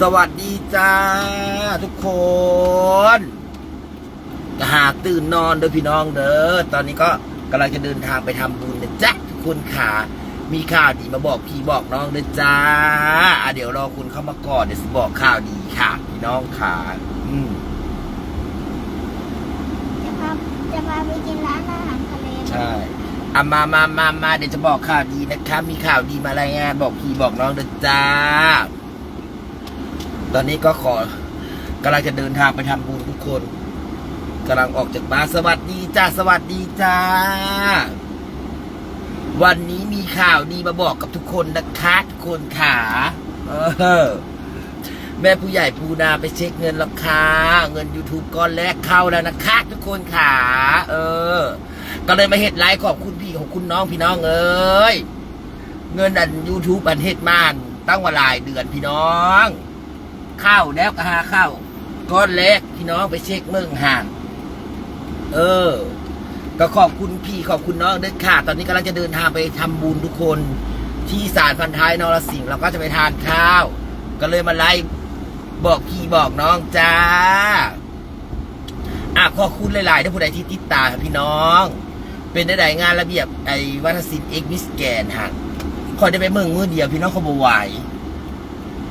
ສະຫວັດດີຈ້າທຸກຄົນ ກະຫາຕື່ນນອນເດີພີ່ນ້ອງເດີ. ຕອນນີ້ກໍກຳລັງຈະເດີນທາງໄປທຳບຸນນະຈ໊ະທຸກຄົນຂາ. ມີຂ່າວດີມາບອກພີ່ບອກນ້ອງເດີຈ້າ. ອາ ດຽວລໍຄົນເຂົ້າມາກ່ອນ ດຽວຊິບອກຂ່າວດີຄ່ະພີ່ນ້ອງຂາ. ອືມ ຈະພາ ຈະພາໄປກິນຮ້ານອາຫານທະເລ. ໃຊ່ ອາ ມາ ມາ ມາ ມາ ດຽວຈະບອກຂ່າວດີນະຄະ. ມີຂ່າວດີມາລາຍງານບອກພີ່ບອກນ້ອງເດີຈ້າ. ຕອນນີ້ກໍຂໍ ກຳລັງຈະເດີນທາງໄປທຳບຸນທຸກຄົນ ກຳລັງອອກຈາກບ້ານ. ສະຫວັດດີຈ້າ ສະຫວັດດີຈ້າ. ວັນນີ້ມີຂ່າວດີມາບອກກັບທຸກຄົນນະຄະ ທຸກຄົນຂາ. ເອີ ແມ່ຜູ້ໃຫຍ່ປູນາໄປເຊັກເງິນແລ້ວຄ່າ ເງິນຢູທູບກ້ອນແລກເຂົ້າແລ້ວນະຄະ ທຸກຄົນຂາ. ເອີ ກໍເລີຍມາເຮັດໄລຂອບຄຸນພີ່ຂອບຄຸນນ້ອງ ພີ່ນ້ອງເອີຍ. ເງິນອັນຢູທູບອັນເຮັດມາຕັ້ງວ່າຫຼາຍເດືອນພີ່ນ້ອງ ເຂົ້າແລ້ວ ກໍຫາເຂົ້າກ້ອນແລກພີ່ນ້ອງ ໄປເຊັກເບິ່ງຫັ້ນ. ເອີ ກໍຂອບຄຸນພີ່ຂອບຄຸນນ້ອງເດີຄ່ະ. ຕອນນີ້ກຳລັງຈະເດີນທາງໄປທຳບຸນທຸກຄົນ ທີ່ສານພັນທ້າຍນອລະສິງ ແລ້ວກໍຈະໄປທານຂ້າວ ກໍເລີຍມາໄລບອກພີ່ບອກນ້ອງຈ້າ. ອາ ຂອບຄຸນຫຼາຍໆເດີ ຜູ້ໃດທີ່ຕິດຕາມພີ່ນ້ອງ. ເປັນແນວໃດງານລະບຽບໄອ້ວັດທະສິນເອັກມິສແກນຫັ້ນ? ຂ້ອຍໄດ້ໄປເບິ່ງມື້ດຽວພີ່ນ້ອງ ຂ້ອຍບໍ່ໄຫວ.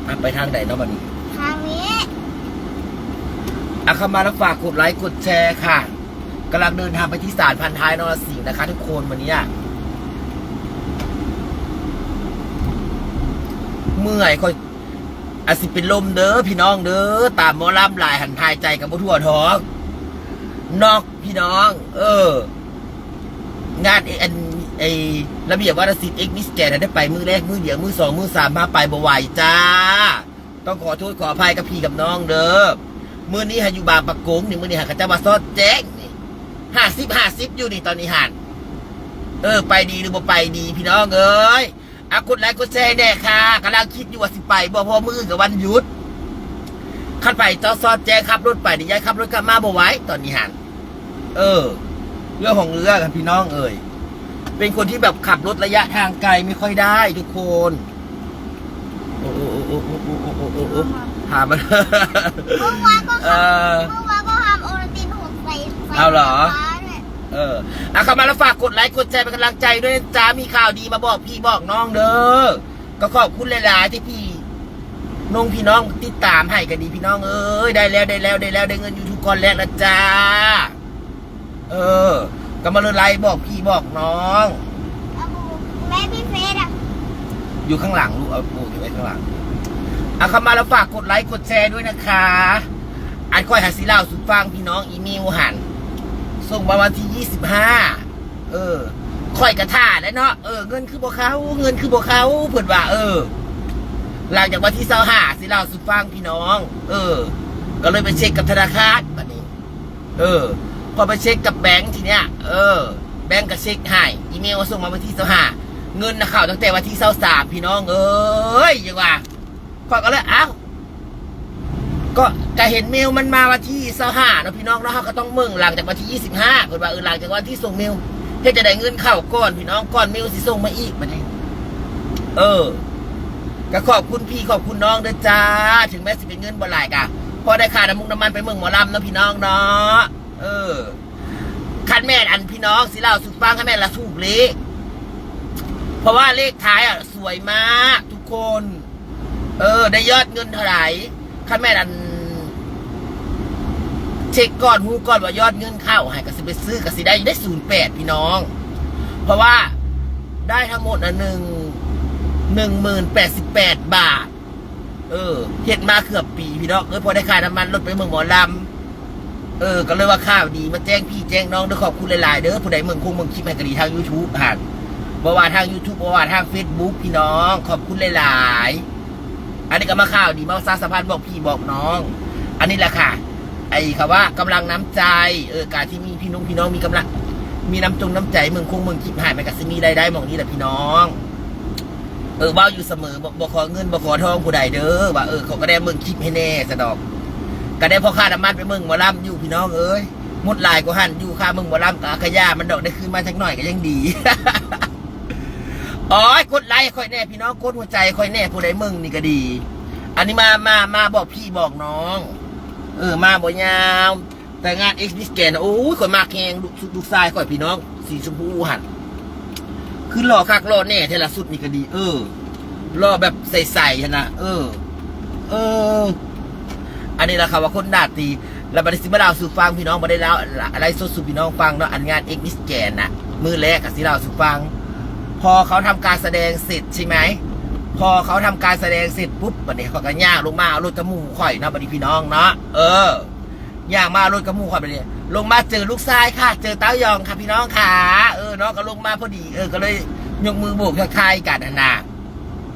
ອາ ໄປທາງໃດເນາະບັດນີ້? ທາງນີ້. ອາ ເຂົ້າມາແລ້ວຝາກກົດໄລກົດແຊຄ່ະ. ກຳລັງເດີນທາງໄປທີ່ສານພັນທ້າຍນອລະສິງນະຄະທຸກຄົນ. ມື້ນີ້ອະ ເມື່ອຍ ຂ້ອຍ ອາດຊິເປັນລົມເດີພີ່ນ້ອງເດີ. ຕາມໝໍລຳຫຼາຍຫັ້ນ ຫາຍໃຈກໍບໍ່ທົ່ວທ້ອງ ນອກພີ່ນ້ອງ. ເອີ ງານ ເອ ອັນ ໄອ້ລະບຽບວັດທະສິນເອັກມິສແກນ ໄດ້ໄປມື້ແລກ ມື້ດຽວ ມື້ສອງ ມື້ສາມ ມາໄປບໍ່ໄຫວຈ້າ. ຕ້ອງຂໍໂທດຂໍອະໄພກັບພີ່ກັບນ້ອງເດີ. ມື້ນີ້ຫາຢູ່ບາງປະກົງນີ້ ມື້ນີ້ຫາເຂົາເຈົ້າວ່າຊອດແຈ້ງນີ້ ຫ້າສິບ ຫ້າສິບຢູ່ນີ້ຕອນນີ້ຫັ້ນ. ເອີ ໄປດີຫຼືບໍ່ໄປດີພີ່ນ້ອງເອີຍ. ອາ ກົດໄລກົດແຊແດ່ຄ່ະ. ກຳລັງຄິດຢູ່ວ່າຊິໄປບໍ່ ເພາະມື້ອື່ນກໍວັນຢຸດ. ຄັນໄປຈອດຊອດແຈ້ງ ຂັບລົດໄປນີ້ ຢ້ານຂັບລົດກັບມາບໍ່ໄຫວຕອນນີ້ຫັ້ນ. ເອີ ເລື່ອງຂອງເລື່ອງ ພີ່ນ້ອງເອີຍ. ເປັນຄົນທີ່ແບບຂັບລົດໄລຍະທາງໄກໄມ່ຄ່ອຍໄດ້ທຸກຄົນ. ໂອ້ ຫາມັນ ເມື່ອວານກໍ ເອີ ເມື່ອວານກໍຫາໂອລະຕິນຫົວໃສ່ ໃສ່ ເອົາເຫຼືອ ເອີ ອາ ເຂົ້າມາແລ້ວຝາກກົດໄລກົດແຊເປັນກຳລັງໃຈດ້ວຍນະຈ້າ. ມີຂ່າວດີມາບອກພີ່ບອກນ້ອງເດີ. ກໍຂອບຄຸນຫຼາຍໆທີ່ພີ່ນ້ອງ ພີ່ນ້ອງຕິດຕາມໃຫ້ກໍດີພີ່ນ້ອງເອີຍ. ໄດ້ແລ້ວ ໄດ້ແລ້ວ ໄດ້ແລ້ວ ໄດ້ເງິນຢູທູບກ້ອນແລກແລ້ວຈ້າ. ເອີ ກໍມາເລີຍໄລບອກພີ່ບອກນ້ອງ. ແມ່ ພີ່ເຟດອະ ຢູ່ຂ້າງຫຼັງລູກ ເອົາປູຢູ່ໄວ້ຂ້າງຫຼັງ. ອາ ເຂົ້າມາແລ້ວຝາກກົດໄລກົດແຊດ້ວຍນະຄະ. ອັນຂ້ອຍຫາຊິເລົ່າສູ່ຟັງພີ່ນ້ອງ ອີເມວຫັ້ນ ສົ່ງມາວັນທີຍີ່ສິບຫ້າ. ເອີ ຂ້ອຍກໍຖ້າແຫຼະເນາະ ເອີ ເງິນຄືບໍ່ເຂົ້າ ເງິນຄືບໍ່ເຂົ້າ ເພິ່ນວ່າ. ເອີ ຫຼັງຈາກວັນທີຊາວຫ້າ ຊິເລົ່າສູ່ຟັງພີ່ນ້ອງ. ເອີ ກໍເລີຍໄປເຊັກກັບທະນາຄານບັດນີ້. ເອີ ພໍໄປເຊັກກັບແບງທີເນີ້ຍ ເອີ ແບງກໍເຊັກໃຫ້ ອີເມວສົ່ງມາວັນທີຊາວຫ້າ ເງິນນະເຂົ້າຕັ້ງແຕ່ວັນທີຊາວສາມ ພີ່ນ້ອງເອີຍ. ຢ່າວ່າ ຂ້ອຍກໍເລີຍ ອ້າວ ກໍ ກະເຫັນເມວມັນມາວັນທີຊາວຫ້າເນາະພີ່ນ້ອງເນາະ ເຮົາກໍຕ້ອງເບິ່ງຫຼັງຈາກວັນທີຍີ່ສິບຫ້າ ເພິ່ນວ່າ. ເອີ ຫຼັງຈາກວັນທີສົ່ງເມວ ເຮັດຈັ່ງໃດເງິນເຂົ້າກ່ອນພີ່ນ້ອງ ກ່ອນເມວຊິສົ່ງມາອີກບັດນີ້. ເອີ ກໍຂອບຄຸນພີ່ຂອບຄຸນນ້ອງເດີຈ້າ. ເຖິງແມ້ຊິເປັນເງິນບໍ່ຫຼາຍ ກະພໍໄດ້ຄ່ານ້ຳມັນນ້ຳມັນໄປເບິ່ງໝໍລຳເນາະພີ່ນ້ອງເນາະ. ເອີ ຄັນແມ່ນອັນພີ່ນ້ອງຊິເລົ່າສູ່ຟັງ ຄັນແມ່ນລະຖືກເລກ ເພາະວ່າເລກທ້າຍອະສວຍມາກທຸກຄົນ. ເອີ ໄດ້ຍອດເງິນເທົ່າໃດ ຄັນແມ່ນອັນ ເຊັກກ່ອນ ຮູ້ກ່ອນວ່າຍອດເງິນເຂົ້າ ໃຫ້ກໍຊິໄປຊື້ ກໍຊິໄດ້ຢູ່ເດ້ ສູນແປດ ພີ່ນ້ອງ. ເພາະວ່າໄດ້ທັງໝົດອັນໜຶ່ງ ໜຶ່ງໝື່ນແປດສິບແປດບາດ. ເອີ ເຮັດມາເກືອບປີພີ່ນ້ອງເອີຍ ພໍໄດ້ຄ່ານ້ຳມັນລົດໄປເບິ່ງໝໍລຳ. ເອີ ກໍເລີຍວ່າຂ່າວດີມາແຈ້ງພີ່ແຈ້ງນ້ອງເດີ. ຂອບຄຸນຫຼາຍໆເດີ ຜູ້ໃດເບິ່ງຄົງເບິ່ງຄລິບໃຫ້ກໍດີທາງຢູທູບຫັ້ນ ບໍ່ວ່າທາງຢູທູບ ບໍ່ວ່າທາງເຟສບຸກ ພີ່ນ້ອງ ຂອບຄຸນຫຼາຍໆ. ອັນນີ້ກໍມາຂ່າວດີ ມາປະຊາສຳພັນບອກພີ່ບອກນ້ອງ. ອັນນີ້ແຫຼະຄ່ະ ໄອ້ຄຳວ່າກຳລັງນ້ຳໃຈ ເອີ ການທີ່ມີພີ່ນ້ອງ ພີ່ນ້ອງມີກຳລັງ ມີນ້ຳຈົງນ້ຳໃຈເບິ່ງຄົງເບິ່ງຄລິບໃຫ້ ມັນກໍຊິມີລາຍໄດ້ໝ່ອງນີ້ແຫຼະພີ່ນ້ອງ. ເອີ ເວົ້າຢູ່ສະເໝີ ບໍ່ ບໍ່ຂໍເງິນບໍ່ຂໍທອງຜູ້ໃດເດີ ວ່າ ເອີ ເຂົາກໍໄດ້ເບິ່ງຄລິບໃຫ້ແດ່ຊະດອກ. ກໍໄດ້ພໍຄ່ານ້ຳມັນໄປເບິ່ງໝໍລຳຢູ່ພີ່ນ້ອງເອີຍ ໝົດຫຼາຍກວ່າຫັ້ນຢູ່. ຄ່າເບິ່ງໝໍລຳກໍຂະຫຍາມັນດອກ ໄດ້ຄືນມາຈັກໜ້ອຍກໍຍັງດີ. ໂອ້ຍ ກົດໄລຂ້ອຍແດ່ພີ່ນ້ອງ ກົດຫົວໃຈຂ້ອຍແດ່ ຜູ້ໃດເບິ່ງນີ້ກໍດີ. ອັນນີ້ມາ ມາ ມາບອກພີ່ບອກນ້ອງ ເອີ ມາບໍ່ຍາວ ແຕ່ງານ X Miss Grand ນະ ໂອ້ຍ ຂ້ອຍມັກແຮງ ລູກ ລູກຊາຍຂ້ອຍ ພີ່ນ້ອງ ສີຊົມພູຫັ້ນ ຄືຫຼໍ່ຄັກຫຼໍ່ແນ່ແທ້ລະ ຊຸດນີ້ກໍດີ ເອີ ຫຼໍ່ແບບໃສໆຫັ້ນນະ ເອີ ເອີ ອັນນີ້ລະເຂົາວ່າຄົນໜ້າຕີ ແລ້ວບັດນີ້ຊິມາເລົ່າສູ່ຟັງ ພີ່ນ້ອງ ບໍ່ໄດ້ເລົ່າ ໄລຟ໌ສົດສູ່ພີ່ນ້ອງຟັງເນາະ ອັນງານ X Miss Grand ນະ ມື້ແລກກໍຊິເລົ່າສູ່ຟັງ ພໍເຂົາທຳການສະແດງເສັດໃຊ່ໄໝ ພໍເຂົາທຳການສະແດງເສັດປຸບ ບັດນີ້ຂ້ອຍກໍຍ່າງລົງມາເອົາລົດກັບໝູ່ຂ້ອຍເນາະ ບັດນີ້ພີ່ນ້ອງເນາະ ເອີ ຍ່າງມາເອົາລົດກັບໝູ່ຂ້ອຍ ບັດນີ້ລົງມາເຈີລູກຊາຍຄ່ະ ເຈີເຕົ້າຢອງຄ່ະ ພີ່ນ້ອງຄ່ະ ເອີ ນ້ອງກໍລົງມາພໍດີ ເອີ ກໍເລີຍຍົກມືໂບກທັກທາຍກັນຫັ້ນນະ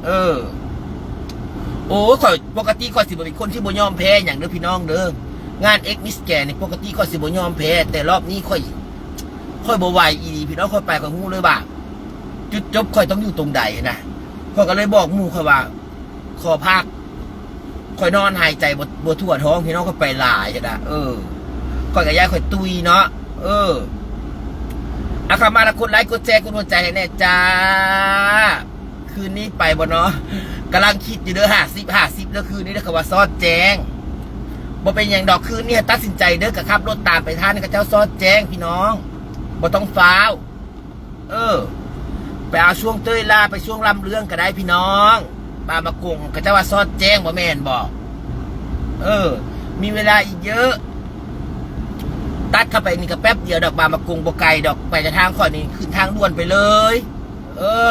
ເອີ ໂອ້ຍ ຂ້ອຍ ປົກກະຕິຂ້ອຍຊິບໍ່ເປັນຄົນທີ່ບໍ່ຍອມແພ້ຫຍັງເດີພີ່ນ້ອງເດີ ງານ X Miss Grand ນີ້ ປົກກະຕິຂ້ອຍຊິບໍ່ຍອມແພ້ ແຕ່ລອບນີ້ຂ້ອຍ ຂ້ອຍບໍ່ໄຫວອີ່ຫຼີພີ່ນ້ອງ ຂ້ອຍໄປຂ້ອຍຮູ້ເລີຍວ່າ ຈຸດຈົບຂ້ອຍຕ້ອງຢູ່ຕົງໃດຫັ້ນນະ ຂ້ອຍກໍເລີຍບອກໝູ່ຂ້ອຍວ່າ ຂໍພັກ ຂ້ອຍນອນຫາຍໃຈບໍ່ ບໍ່ທົ່ວທ້ອງ ພີ່ນ້ອງ ຂ້ອຍໄປຫຼາຍຫັ້ນນະ ເອີ ຂ້ອຍກໍຢ້ານຂ້ອຍຕຸຍເນາະ ເອີ ອາ ເຂົ້າມາແລ້ວກົດໄລກົດແຊ ກົດຫົວໃຈໃຫ້ແດ່ຈ້າ ຄືນນີ້ໄປບໍ່ເນາະ ກຳລັງຄິດຢູ່ເດີ ຫ້າສິບ ຫ້າສິບເດີ ຄືນນີ້ເດີ ເຂົາວ່າຊອດແຈ້ງ ບໍ່ເປັນຫຍັງດອກ ຄືນນີ້ໃຫ້ຕັດສິນໃຈເດີ ກໍຂັບລົດຕາມໄປທັນ ເຂົາເຈົ້າຊອດແຈ້ງ ພີ່ນ້ອງ ບໍ່ຕ້ອງຟ້າວ ເອີ ໄປເອົາຊ່ວງເຕີຍລາ ໄປຊ່ວງລຳເລື່ອງກໍໄດ້ພີ່ນ້ອງ ບາງປະກົງ ເຂົາເຈົ້າວ່າຊອດແຈ້ງ ບໍ່ແມ່ນບໍ? ເອີ ມີເວລາອີກເຍອະ ຕັດເຂົ້າໄປນີ້ກໍແປັບດຽວດອກ ບາງປະກົງບໍ່ໄກດອກ ໄປຈາກທາງຂ້ອຍນີ້ ຂຶ້ນທາງດ່ວນໄປເລີຍ ເອີ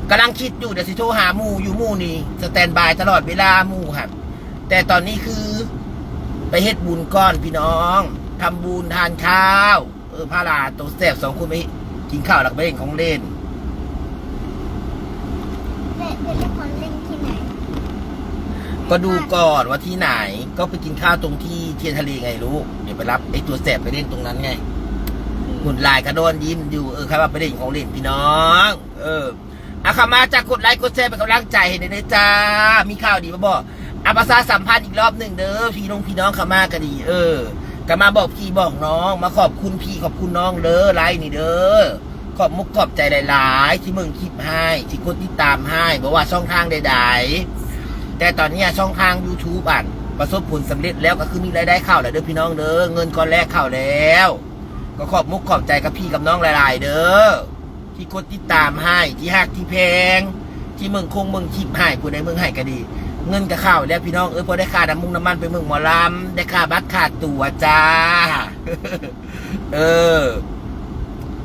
ກຳລັງຄິດຢູ່ ດຽວຊິໂທຫາໝູ່ຢູ່ ໝູ່ນີ້ສະແຕນບາຍຕະຫຼອດເວລາ ໝູ່ຫັ້ນ ແຕ່ຕອນນີ້ຄືໄປເຮັດບຸນກ່ອນພີ່ນ້ອງ ທຳບຸນທານຂ້າວ ເອີ ພາຫຼານໂຕແສບສອງຄົນໄປກິນຂ້າວ ແລ້ວກໍໄປຫຼິ້ນຂອງຫຼິ້ນ ແມ່ ໄປຫຼິ້ນຂອງຫຼິ້ນທີ່ໃດ? ກໍດູກ່ອນວ່າທີ່ໃດ ກໍໄປກິນຂ້າວຕົງທີ່ທຽນທະເລໄງລູກ ດຽວໄປຮັບໄອ້ຕົວແສບໄປຫຼິ້ນຕົງນັ້ນໄງ ຫຸ່ນຫຼາຍກໍນອນຍິ້ມຢູ່ ເອີ ຄັນວ່າໄປຫຼິ້ນຂອງຫຼິ້ນພີ່ນ້ອງ ເອີ ອາ ເຂົ້າມາຈາກກົດໄລກົດແຊເປັນກຳລັງໃຈໃຫ້ແດ່ເດີຈ້າ ມີຂ່າວດີມາບອກ ອາ ປະຊາສຳພັນອີກລອບໜຶ່ງເດີ ພີ່ນ້ອງ ພີ່ນ້ອງເຂົ້າມາກໍດີ ເອີ ກໍມາບອກພີ່ບອກນ້ອງ ມາຂອບຄຸນພີ່ຂອບຄຸນນ້ອງເດີ ໄລນີ້ເດີ ຂອບມຸກຂອບໃຈຫຼາຍໆ ທີ່ເບິ່ງຄລິບໃຫ້ ທີ່ກົດຕິດຕາມໃຫ້ ບໍ່ວ່າຊ່ອງທາງໃດໆ ແຕ່ຕອນນີ້ຊ່ອງທາງ YouTube ອັນປະສົບຜົນສຳເລັດແລ້ວ ກໍຄືມີລາຍໄດ້ເຂົ້າແລ້ວເດີພີ່ນ້ອງເດີ ເງິນກ້ອນແລກເຂົ້າແລ້ວ ກໍຂອບມຸກຂອບໃຈກັບພີ່ກັບນ້ອງຫຼາຍໆເດີ ທີ່ກົດຕິດຕາມໃຫ້ ທີ່ຮັກທີ່ແພງ ທີ່ເບິ່ງຄົງເບິ່ງຄລິບໃຫ້ ຜູ້ໃດເບິ່ງໃຫ້ກໍດີ ເງິນກໍເຂົ້າແລ້ວພີ່ນ້ອງເອີຍ ພໍໄດ້ຄ່ານ້ຳມຸງນ້ຳມັນໄປເບິ່ງໝໍລຳ ໄດ້ຄ່າບັດຄ່າຕົ໋ວຈ້າ ເອີ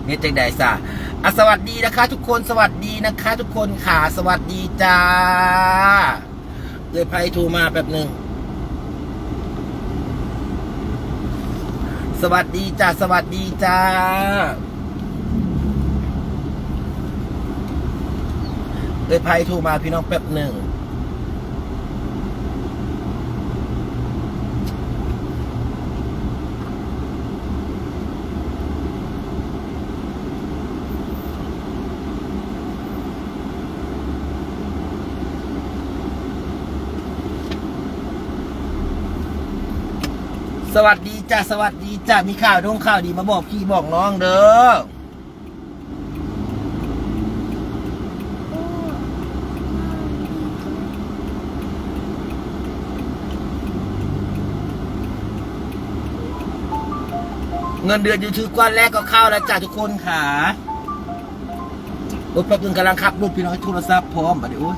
ເຮັດຈັ່ງໃດຊະ ອາ ສະຫວັດດີນະຄະທຸກຄົນ ສະຫວັດດີນະຄະທຸກຄົນຂາ ສະຫວັດດີຈ້າ ເອື້ອຍໄພໂທມາແປັບໜຶ່ງ ສະຫວັດດີຈ້າ ສະຫວັດດີຈ້າ ເອື້ອຍໄພໂທມາພີ່ນ້ອງແປັບໜຶ່ງ ສະຫວັດດີຈ້າ ສະຫວັດດີຈ້າ ມີຂ່າວດົງຂ່າວດີມາບອກພີ່ບອກນ້ອງເດີ ເງິນເດືອນຢູທູບກ້ອນແລກກໍເຂົ້າແລ້ວຈ້າທຸກຄົນຂາ ໂອ້ຍ ແປັບໜຶ່ງ ກຳລັງຂັບລົດພີ່ນ້ອງ ໂທລະສັບພ້ອມ ບາດນີ້ ໂອ້ຍ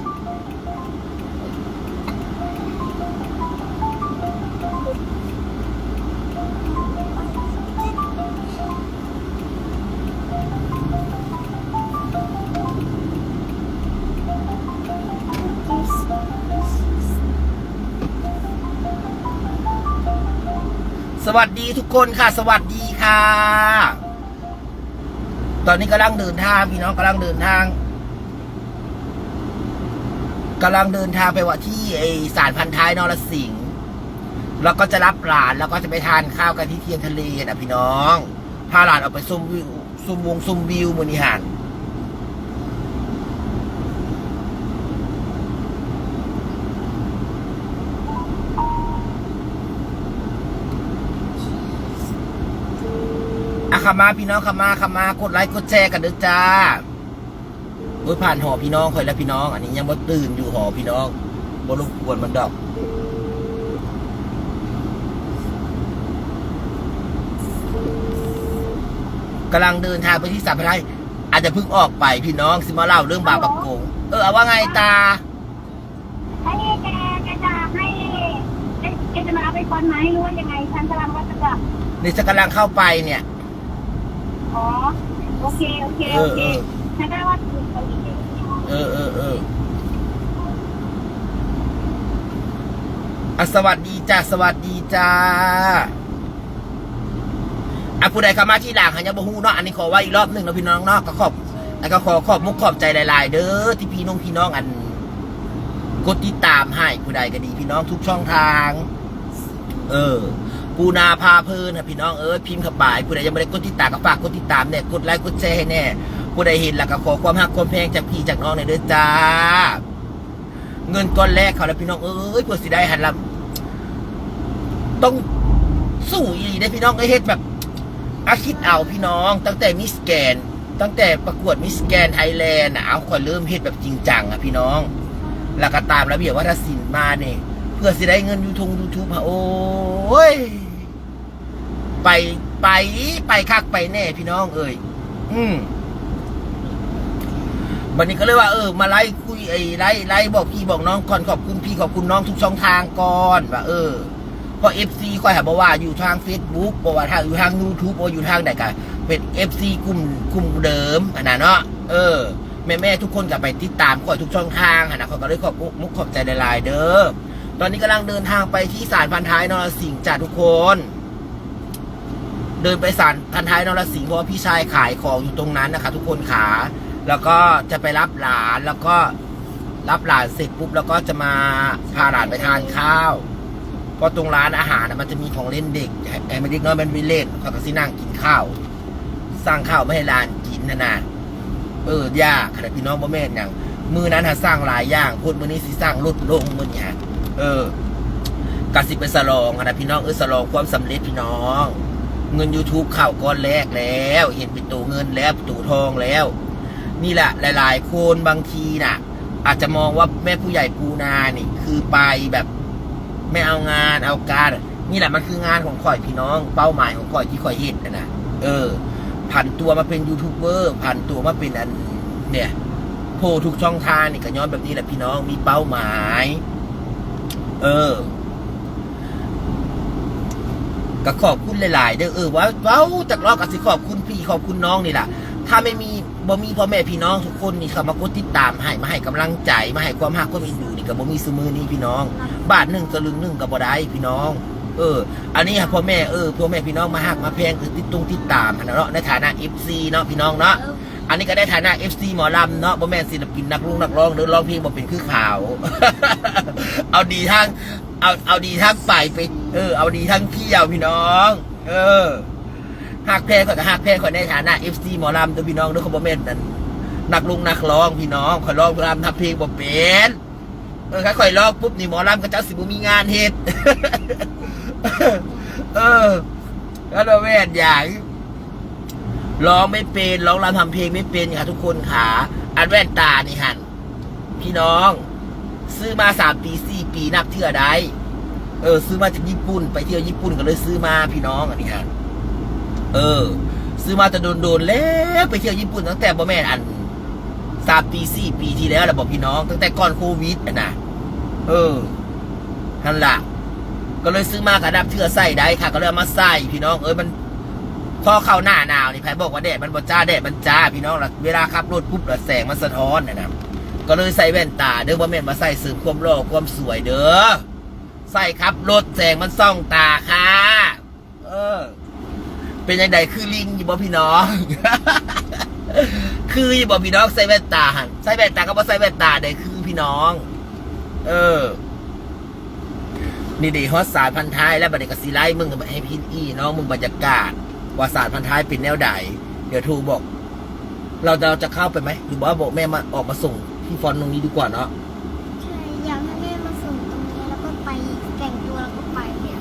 ສະຫວັດດີທຸກຄົນຄ່ະ ສະຫວັດດີຄ່ະ. ຕອນນີ້ກຳລັງເດີນທາງ ພີ່ນ້ອງ ກຳລັງເດີນທາງ ກຳລັງເດີນທາງໄປວ່າທີ່ໄອ້ສານພັນທ້າຍນອລະສິງ ແລ້ວກໍຈະຮັບຫຼານ ແລ້ວກໍຈະໄປທານຂ້າວກັນທີ່ທຽງທະເລນະ ພີ່ນ້ອງ ພາຫຼານອອກໄປຊົມວິວ ຊົມວົງຊົມວິວມື້ນີ້ຫັ້ນ. ອ່ະ ເຂົ້າມາ ພີ່ນ້ອງ ເຂົ້າມາ ເຂົ້າມາ ກົດໄລກົດແຊກັນເດີຈ້າ. ໂອ້ຍ ຜ່ານຫໍພີ່ນ້ອງຂ້ອຍແລ້ວ ພີ່ນ້ອງ ອັນນີ້ຍັງບໍ່ຕື່ນຢູ່ຫໍພີ່ນ້ອງ. ບໍ່ລົບກວນມັນດອກ. ກຳລັງເດີນທາງໄປທີ່ສາມພັນໄຮ່ ອາດຈະເພິ່ງອອກໄປພີ່ນ້ອງ ຊິມາເລົ່າເລື່ອງບາປະກົງ. ເອີ ວ່າໄງຕາ? ໃຫ້ແກ ແກຈະໃຫ້ ແກ ແກຈະມາເອົາໄປປ່ອນໄໝ ຫຼືວ່າຍັງໄງ? ສັນຕະລັງວ່າຈະກັບ ນີ້ ຈະກຳລັງເຂົ້າໄປນີ້. ອໍ ໂອເຄ ໂອເຄ ເອີ ໂອເຄ ເອີ ແຕ່ວ່າ ເອີ ເອີ ເອີ ອ່ະ ສະຫວັດດີຈ້າ ສະຫວັດດີຈ້າ. ອ່ະ ຜູ້ໃດເຂົ້າມາທີຫຼັງຫາຍັງບໍ່ຮູ້ເນາະ ອັນນີ້ຂໍເວົ້າອີກລອບໜຶ່ງເນາະພີ່ນ້ອງເນາະ ກໍຂອບ ແລ້ວກໍຂໍຂອບມຸກຂອບໃຈຫຼາຍໆເດີ ທີ່ພີ່ນ້ອງ ພີ່ນ້ອງ ອັນ ກົດຕິດຕາມໃຫ້ ຜູ້ໃດກໍດີ ພີ່ນ້ອງ ທຸກຊ່ອງທາງ. ເອີ ປູນາພາເພີນນະພີ່ນ້ອງເອີຍ ພິມເຂົ້າໄປ. ຜູ້ໃດຍັງບໍ່ໄດ້ກົດຕິດຕາມກໍຝາກກົດຕິດຕາມແດ່ ກົດໄລກົດແຊໃຫ້ແດ່. ຜູ້ໃດເຫັນແລ້ວກໍຂໍຄວາມຮັກຄວາມແພງຈາກພີ່ຈາກນ້ອງແດ່ເດີຈ້າ. ເງິນກ້ອນແລກເຂົາແລ້ວພີ່ນ້ອງເອີຍ ເພື່ອຊິໄດ້ຫັ້ນລະ ຕ້ອງສູ້ອີ່ຫຼີເດ້ພີ່ນ້ອງເອີຍ. ເຮັດແບບ ອາ ຄິດເອົາພີ່ນ້ອງ ຕັ້ງແຕ່ມິສແກນ ຕັ້ງແຕ່ປະກວດມິສແກນໄທແລນນະ ເອົາ ຂ້ອຍເລີ່ມເຮັດແບບຈິງຈັງອະພີ່ນ້ອງ ແລ້ວກໍຕາມລະບຽບວັດທະສິນມານີ້ ເພື່ອຊິໄດ້ເງິນຢູທົງຢູທູບຫາ ໂອ້ຍ ໄປ ໄປ ໄປຄັກໄປແນ່ພີ່ນ້ອງເອີຍ. ອືມ ບັດນີ້ກໍເລີຍວ່າ ເອີ ມາໄລຄຸຍ ໄອ້ ໄລ ໄລບອກພີ່ບອກນ້ອງກ່ອນ ຂອບຄຸນພີ່ຂອບຄຸນນ້ອງທຸກຊ່ອງທາງກ່ອນ ວ່າ ເອີ ເພາະເອັຟຊີຂ້ອຍຫາບໍ່ວ່າຢູ່ທາງເຟສບຸກ ບໍ່ວ່າທາງ ຢູ່ທາງຢູທູບ ບໍ່ຢູ່ທາງໃດກະເປັນເອັຟຊີກຸ່ມ ກຸ່ມເດີມຫັ້ນນະເນາະ. ເອີ ແມ່ໆທຸກຄົນກໍໄປຕິດຕາມຂ້ອຍທຸກຊ່ອງທາງຫັ້ນນະ ຂ້ອຍກໍເລີຍຂອບມຸກຂອບໃຈຫຼາຍໆເດີ. ຕອນນີ້ກຳລັງເດີນທາງໄປທີ່ສານພັນທ້າຍນອລະສິງຈ້າທຸກຄົນ. ເດີນໄປສານພັນທ້າຍນອລະສິງ ເພາະວ່າພີ່ຊາຍຂາຍຂອງຢູ່ຕົງນັ້ນນະຄະທຸກຄົນຂາ ແລ້ວກໍຈະໄປຮັບຫຼານ ແລ້ວກໍ ຮັບຫຼານເສັດປຸບ ແລ້ວກໍຈະມາພາຫຼານໄປທານຂ້າວ ເພາະຕົງຮ້ານອາຫານນະ ມັນຈະມີຂອງເລ່ນເດັກ ໃຫ້ ໃຫ້ເດັກນ້ອຍມັນໄປເລ່ນ ຂ້ອຍກໍຊິນັ່ງກິນຂ້າວ ສັ່ງຂ້າວມາໃຫ້ຫຼານກິນຫັ້ນນະ. ເອີ ຢາກຫັ້ນນະພີ່ນ້ອງ ບໍ່ແມ່ນຫຍັງ ມື້ນັ້ນຫາສັ່ງຫຼາຍຢ່າງໂພດ ມື້ນີ້ຊິສັ່ງລົດລົງ ມື້ນີ້ຫາ ເອີ ກະຊິໄປສະຫຼອງຫັ້ນນະພີ່ນ້ອງເອີຍ ສະຫຼອງຄວາມສຳເລັດພີ່ນ້ອງ ເງິນຢູທູບເຂົ້າກ້ອນແລກແລ້ວ ເຫັນເປັນໂຕເງິນແລ້ວ ເປັນໂຕທອງແລ້ວ. ນີ້ແຫຼະ ຫຼາຍໆຄົນບາງທີນະ ອາດຈະມອງວ່າແມ່ຜູ້ໃຫຍ່ປູນານີ້ຄືໄປແບບ ແມ່ເອົາງານເອົາການ ນີ້ແຫຼະມັນຄືງານຂອງຂ້ອຍພີ່ນ້ອງ ເປົ້າໝາຍຂອງຂ້ອຍທີ່ຂ້ອຍເຮັດຫັ້ນນະ ເອີ ຜັນຕົວມາເປັນຢູທູບເບີ ຜັນຕົວມາເປັນອັນ ເນຍ ໂພທຸກຊ່ອງທາງນີ້ກໍຍ້ອນແບບນີ້ແຫຼະພີ່ນ້ອງ ມີເປົ້າໝາຍ ເອີ ກໍຂອບຄຸນຫຼາຍໆເດີ ເອີ ເວົ້າ ເວົ້າຈັກຮອບກໍຊິຂອບຄຸນພີ່ຂອບຄຸນນ້ອງນີ້ລະ ຖ້າແມ່ນມີ ບໍ່ມີພໍ່ແມ່ພີ່ນ້ອງທຸກຄົນນີ້ເຂົ້າມາກົດຕິດຕາມໃຫ້ ມາໃຫ້ກຳລັງໃຈ ມາໃຫ້ຄວາມຮັກຄວາມເອັນດູນີ້ ກໍບໍ່ມີຊຸມື້ນີ້ພີ່ນ້ອງ ບາດໜຶ່ງສະລຶງໜຶ່ງກໍບໍ່ໄດ້ພີ່ນ້ອງ ເອີ ອັນນີ້ຫາພໍ່ແມ່ ເອີ ພໍ່ແມ່ພີ່ນ້ອງມາຮັກມາແພງ ຄືຕິດຕົງຕິດຕາມຫັ້ນນະເນາະ ໃນຖານະເອັຟຊີເນາະພີ່ນ້ອງເນາະ ອັນນີ້ກໍໃນຖານະເອັຟຊີໝໍລຳເນາະ ບໍ່ແມ່ນສິນລະປິນນັກລົງນັກຮ້ອງເດີ ຮ້ອງເພງບໍ່ເປັນຄືເຂົາ ເອົາດີທາງ ເອົາ ເອົາດີທາງໄປ ໄປ ເອີ ເອົາດີທາງທ່ຽວພີ່ນ້ອງ ເອີ ຮັກແພງ ຂ້ອຍກໍຮັກແພງຂ້ອຍໃນຖານະເອັຟຊີໝໍລຳເດີພີ່ນ້ອງເດີ ຂ້ອຍບໍ່ແມ່ນອັນ ນັກລົງນັກຮ້ອງພີ່ນ້ອງ ຂ້ອຍຮ້ອງລຳທຳເພງບໍ່ເປັນ ເອີ ຄັນຂ້ອຍຮ້ອງປຸບນີ້ ໝໍລຳເຂົາເຈົ້າຊິບໍ່ມີງານເຮັດ ເອີ ກໍບໍ່ແມ່ນຫຍັງ ຮ້ອງໄມ່ເປັນ ຮ້ອງລຳທຳເພງໄມ່ເປັນຫຍັງ ທຸກຄົນຂາ ອັນແວ່ນຕານີ້ຫັ້ນ ພີ່ນ້ອງ ຊື້ມາສາມປີສີ່ປີນັບເທື່ອໄດ້ ເອີ ຊື້ມາຈາກຍີ່ປຸ່ນ ໄປທ່ຽວຍີ່ປຸ່ນກໍເລີຍຊື້ມາພີ່ນ້ອງ ອັນນີ້ຫັ້ນ ເອີ ຊື້ມາແຕ່ດົນໆແລ້ວ ໄປທ່ຽວຍີ່ປຸ່ນຕັ້ງແຕ່ບໍ່ແມ່ນອັນ ສາມປີສີ່ປີທີ່ແລ້ວລະບໍພີ່ນ້ອງ ຕັ້ງແຕ່ກ່ອນໂຄວິດຫັ້ນນະ ເອີ ຫັ້ນລະ ກໍເລີຍຊື້ມາກໍນັບເທື່ອໃສ່ໄດ້ຄ່ະ ກໍເລີຍເອົາມາໃສ່ພີ່ນ້ອງເອີຍ ມັນ ພໍເຂົ້າໜ້າໜາວນີ້ ໃຜບອກວ່າແດດມັນບໍ່ຈ້າ ແດດມັນຈ້າພີ່ນ້ອງ ລະເວລາຂັບລົດປຸບລະແສງມັນສະທ້ອນຫັ້ນນະ ກໍເລີຍໃສ່ແວ່ນຕາເດີ ບໍ່ແມ່ນວ່າໃສ່ເສີມຄວາມຫຼໍ່ຄວາມສວຍເດີ ໃສ່ຂັບລົດແສງມັນສ່ອງຕາຄ່າ ເອີ ເປັນຈັ່ງໃດ ຄືລິງຢູ່ບໍ່ພີ່ນ້ອງ ຄືຢູ່ບໍ່ພີ່ນ້ອງ ໃສ່ແວ່ນຕາຫັ້ນ ໃສ່ແວ່ນຕາກັບບໍ່ໃສ່ແວ່ນຕາໃດຄືພີ່ນ້ອງ ເອີ ນີ້ເດ ຮອດສານພັນທ້າຍແລ້ວ ບັດນີ້ກໍຊິໄລ່ເບິ່ງໃຫ້ພີ່ນ້ອງເບິ່ງບັນຍາກາດ ວ່າສານພັນທ້າຍເປັນແນວໃດ ດຽວໂທບອກ ເຮົາ ເຮົາຈະເຂົ້າໄປໄໝ ຫຼືວ່າບອກແມ່ມາ ອອກມາສົ່ງທີ່ຟອນຕົງນີ້ດີກວ່າເນາະ ໃຊ່ ຢາກໃຫ້ແມ່ມາສົ່ງຕົງນີ້ ແລ້ວກໍໄປແຕ່ງຕົວ ແລ້ວກໍໄປເລີຍ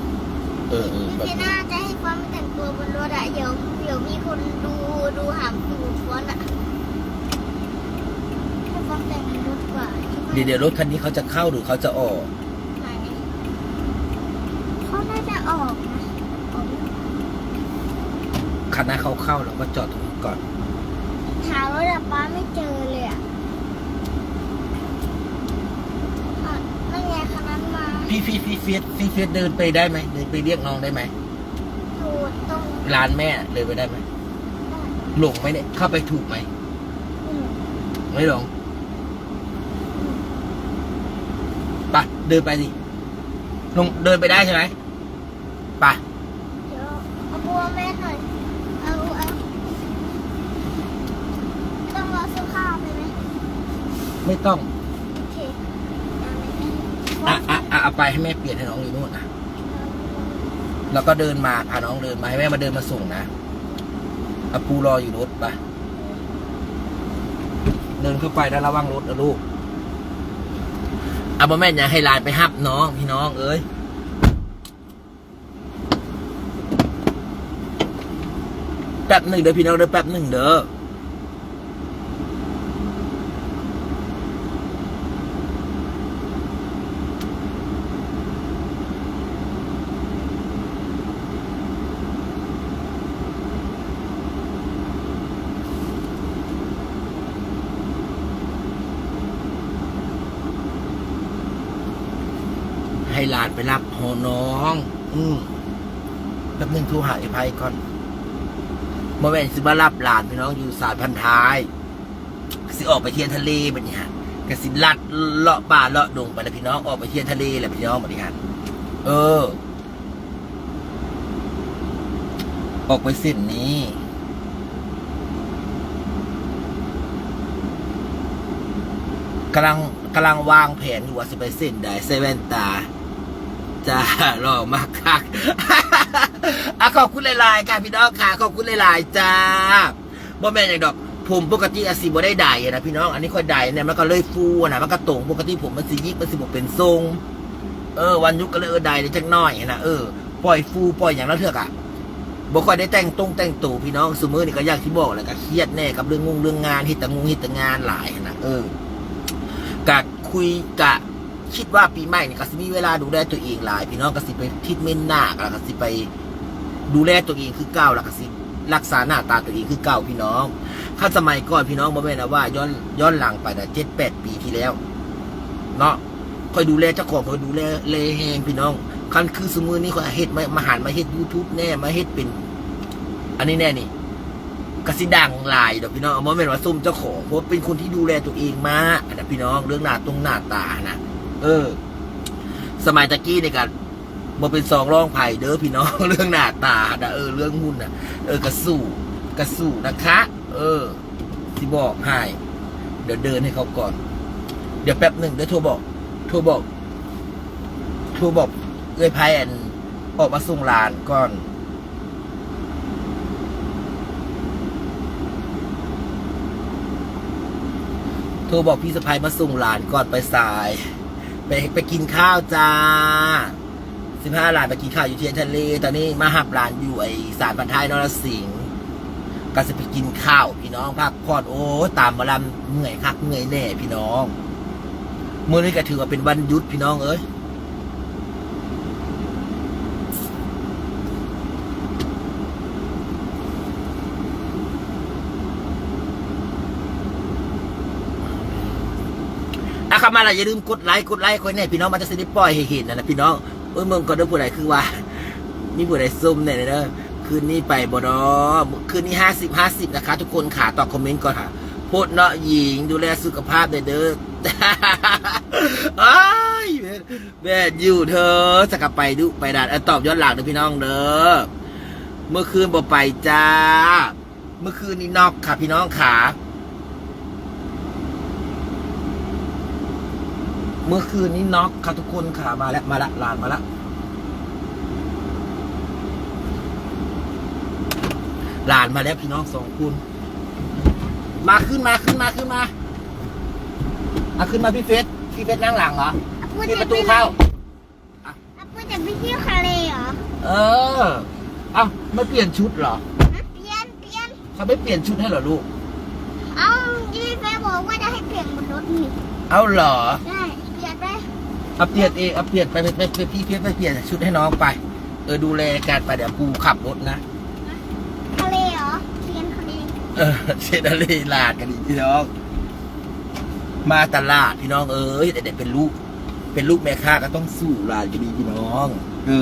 ເອີ ເອີ ແບບນີ້ ເທນາຈະໃຫ້ຟອນແຕ່ງຕົວບົນລົດອະ ດຽວ ດຽວມີຄົນດູ ດູຫາງຫູຟອນອະ ໃຫ້ຟອນແຕ່ງລົດກວ່າ เดี๋ยวรถคันนี้เขาจะเข้าหรือเขาจะออก ไหน เขาน่าจะออกนะ ออกไม่ออก คันนั้นเขาเข้า เราก็จอดตรงนี้ก่อน หารถอะ ป๊าไม่เจอเลยอะ อ่ะ นั่นไง คันนั้นมา พี่ พี่ พี่เฟียส พี่เฟียสเดินไปได้ไหม เดินไปเรียกน้องได้ไหม อยู่ตรง ร้านแม่เดินไปได้ไหม ได้ หลงไหมเนี่ย เข้าไปถูกไหม อืม ไม่หลง อืม ไป เดินไปสิ ลง เดินไปได้ใช่ไหม ไป เดี๋ยวเอาบัวแม่หน่อย เอา เอา ต้องเอาเสื้อผ้าไปไหม ไม่ต้อง โอเค เอาไป อ่ะ อ่ะ อ่ะ เอาไปให้แม่เปลี่ยนให้น้องอยู่นู่นนะ แล้วก็เดินมา พาน้องเดินมา ให้แม่มาเดินมาส่งนะ อาปูรออยู่รถ ไป เดินเข้าไปแล้วระวังรถนะลูก อ่ะ บ่แม่นหยัง ให้หลานไปรับน้อง พี่น้องเอ้ย แป๊บหนึ่งเด้อพี่น้องเด้อ แป๊บหนึ่งเด้อ ให้หลานไปรับหอน้อง อืม แป๊บหนึ่ง โทรหาไอ้ไพก่อน บ่แม่นสิมารับหลานพี่น้องอยู่สานพันท้าย สิออกไปเที่ยวทะเลบัดนี้ฮะ ก็สิลัดเลาะป่าเลาะดงไปแล้วพี่น้อง ออกไปเที่ยวทะเลแล้วพี่น้องบัดนี้ฮะ เออ ออกไปเส้นนี้ กำลัง กำลังวางแผนอยู่ว่าสิไปเส้นใด ใส่แว่นตา จ้า หล่อมากคัก อ่ะ ขอบคุณหลายๆ ค่ะพี่น้องค่ะ ขอบคุณหลายๆ จ้า บ่แม่นหยังดอก ผมปกติอาจสิบ่ได้ไดร์นะพี่น้อง อันนี้ข้อยไดร์เนี่ยมันก็เลยฟูนะ มันก็ตรง ปกติผมมันสิหยิก มันสิบ่เป็นทรง เออ วันหยุดก็เลย เออ ไดร์ได้จักหน่อยนะ เออ ปล่อยฟูปล่อยหยัง ลางเทื่อกะบ่ค่อยได้แต่งตงแต่งตัวพี่น้อง ซุมื้อนี้ก็อย่างที่บอกแหละ ก็เครียดแน่กับเรื่องงงเรื่องงาน เฮ็ดแต่งงเฮ็ดแต่งานหลายหั้นนะ เออ กะคุย กะคิดว่าปีใหม่นี่ก็สิมีเวลาดูแลตัวเองหลายพี่น้อง ก็สิไปทรีตเมนต์หน้า แล้วก็สิไปดูแลตัวเองคือเก่า แล้วก็สิรักษาหน้าตาตัวเองคือเก่าพี่น้อง คันสมัยก่อนพี่น้อง บ่แม่นว่าย้อน ย้อนหลังไปนะ เจ็ดแปดปีที่แล้วเนาะ ข้อยดูแลเจ้าของ ข้อยดูแล แลแฮงพี่น้อง คันคือซุมื้อนี้ข้อยเฮ็ดมา มาหันมาเฮ็ดยูทูบแน่ มาเฮ็ดเป็นอันนี้แน่นี่ ก็สิดังหลายดอกพี่น้อง บ่แม่นว่าชมเจ้าของ เพราะว่าเป็นคนที่ดูแลตัวเองมากนะพี่น้อง เรื่องหน้าตรงหน้าตานะ เออ สมัยตะกี้นี่ก็บ่เป็นสองรองไผเด้อพี่น้อง เรื่องหน้าตานะ เออ เรื่องหุ่นนะ เออ ก็สู้ ก็สู้นะคะ เออ สิบอกให้ เดี๋ยวเดินให้เขาก่อน เดี๋ยวแป๊บหนึ่ง เดี๋ยวโทรบอก โทรบอก โทรบอกเอื้อยไพอัน ออกมาส่งหลานก่อน โทรบอกพี่สะใภ้มาส่งหลานก่อน ไปสาย ไป ไปกินข้าวจ้า สิพาหลานไปกินข้าวอยู่เทียนทะเล ตอนนี้มารับหลานอยู่ไอ้สานพันท้ายนรสิงห์ ก็สิไปกินข้าวพี่น้อง พักผ่อน โอ้ ตามหมอลำ เมื่อยคักเมื่อยแน่พี่น้อง มื้อนี้ก็ถือว่าเป็นวันหยุดพี่น้องเอ้ย อ่ะ เข้ามาแล้วอย่าลืมกดไลค์ กดไลค์ข้อยแน่พี่น้อง มันจะสิได้ปล่อยให้เห็นนั่นนะพี่น้อง เอ้ย เบิ่งก่อนเด้อ ผู้ใดคือว่า มีผู้ใดชมแน่เด้อ คืนนี้ไปบ่น้อ คืนนี้ห้าสิบห้าสิบนะคะ ทุกคนค่ะ ตอบคอมเมนต์ก่อนค่ะ โพสต์เนาะหญิง ดูแลสุขภาพหน่อยเด้อ โอ้ย แม่นอยู่เธอ จะกลับไปดุไปดัน อ่ะ ตอบย้อนหลังเด้อพี่น้องเด้อ เมื่อคืนบ่ไปจ้า เมื่อคืนนี้น็อกค่ะพี่น้องค่ะ เมื่อคืนนี้น็อกค่ะทุกคนค่ะ มาแล้ว มาแล้ว หลานมาแล้ว หลานมาแล้วพี่น้องสองคน มา ขึ้นมา ขึ้นมา ขึ้นมา อ่ะ ขึ้นมาพี่เฟส พี่เฟสนั่งหลังเหรอ อ่ะ พูด ปิดประตู จะไปไหน เข้า อ่ะ อ่ะ พูดจะไปเที่ยวทะเลเหรอ เออ เอ้า ไม่เปลี่ยนชุดเหรอ ฮะ เปลี่ยน เปลี่ยน เขาไม่เปลี่ยนชุดให้เหรอลูก เอ้า พี่เฟสบอกว่าจะให้เปลี่ยนบนรถนี่ ເອົາເຫຼືອ? ໄດ້ ປຽກໄດ້ ເອົາ ປຽກເອງ ເອົາ ປຽກໄປ ໄປ ໄປ ໄປ ໄປ ໄປ ໄປ ປຽກ ຊຸດໃຫ້ນ້ອງໄປ. ເອີ ດູແລການໄປ ດຽວປູຂັບລົດນະ. ທະເລເຫລໍ? ເຊນທະເລ ເອີ ເຊນທະເລ ຫຼານກໍດີພີ່ນ້ອງ. ມາຕະຫຼາດພີ່ນ້ອງເອີຍ ແຕ່ໄດ້ເປັນລູກ ເປັນລູກແມ່ຄ້າກໍຕ້ອງສູ້ ຫຼານກໍດີພີ່ນ້ອງ. ເອີ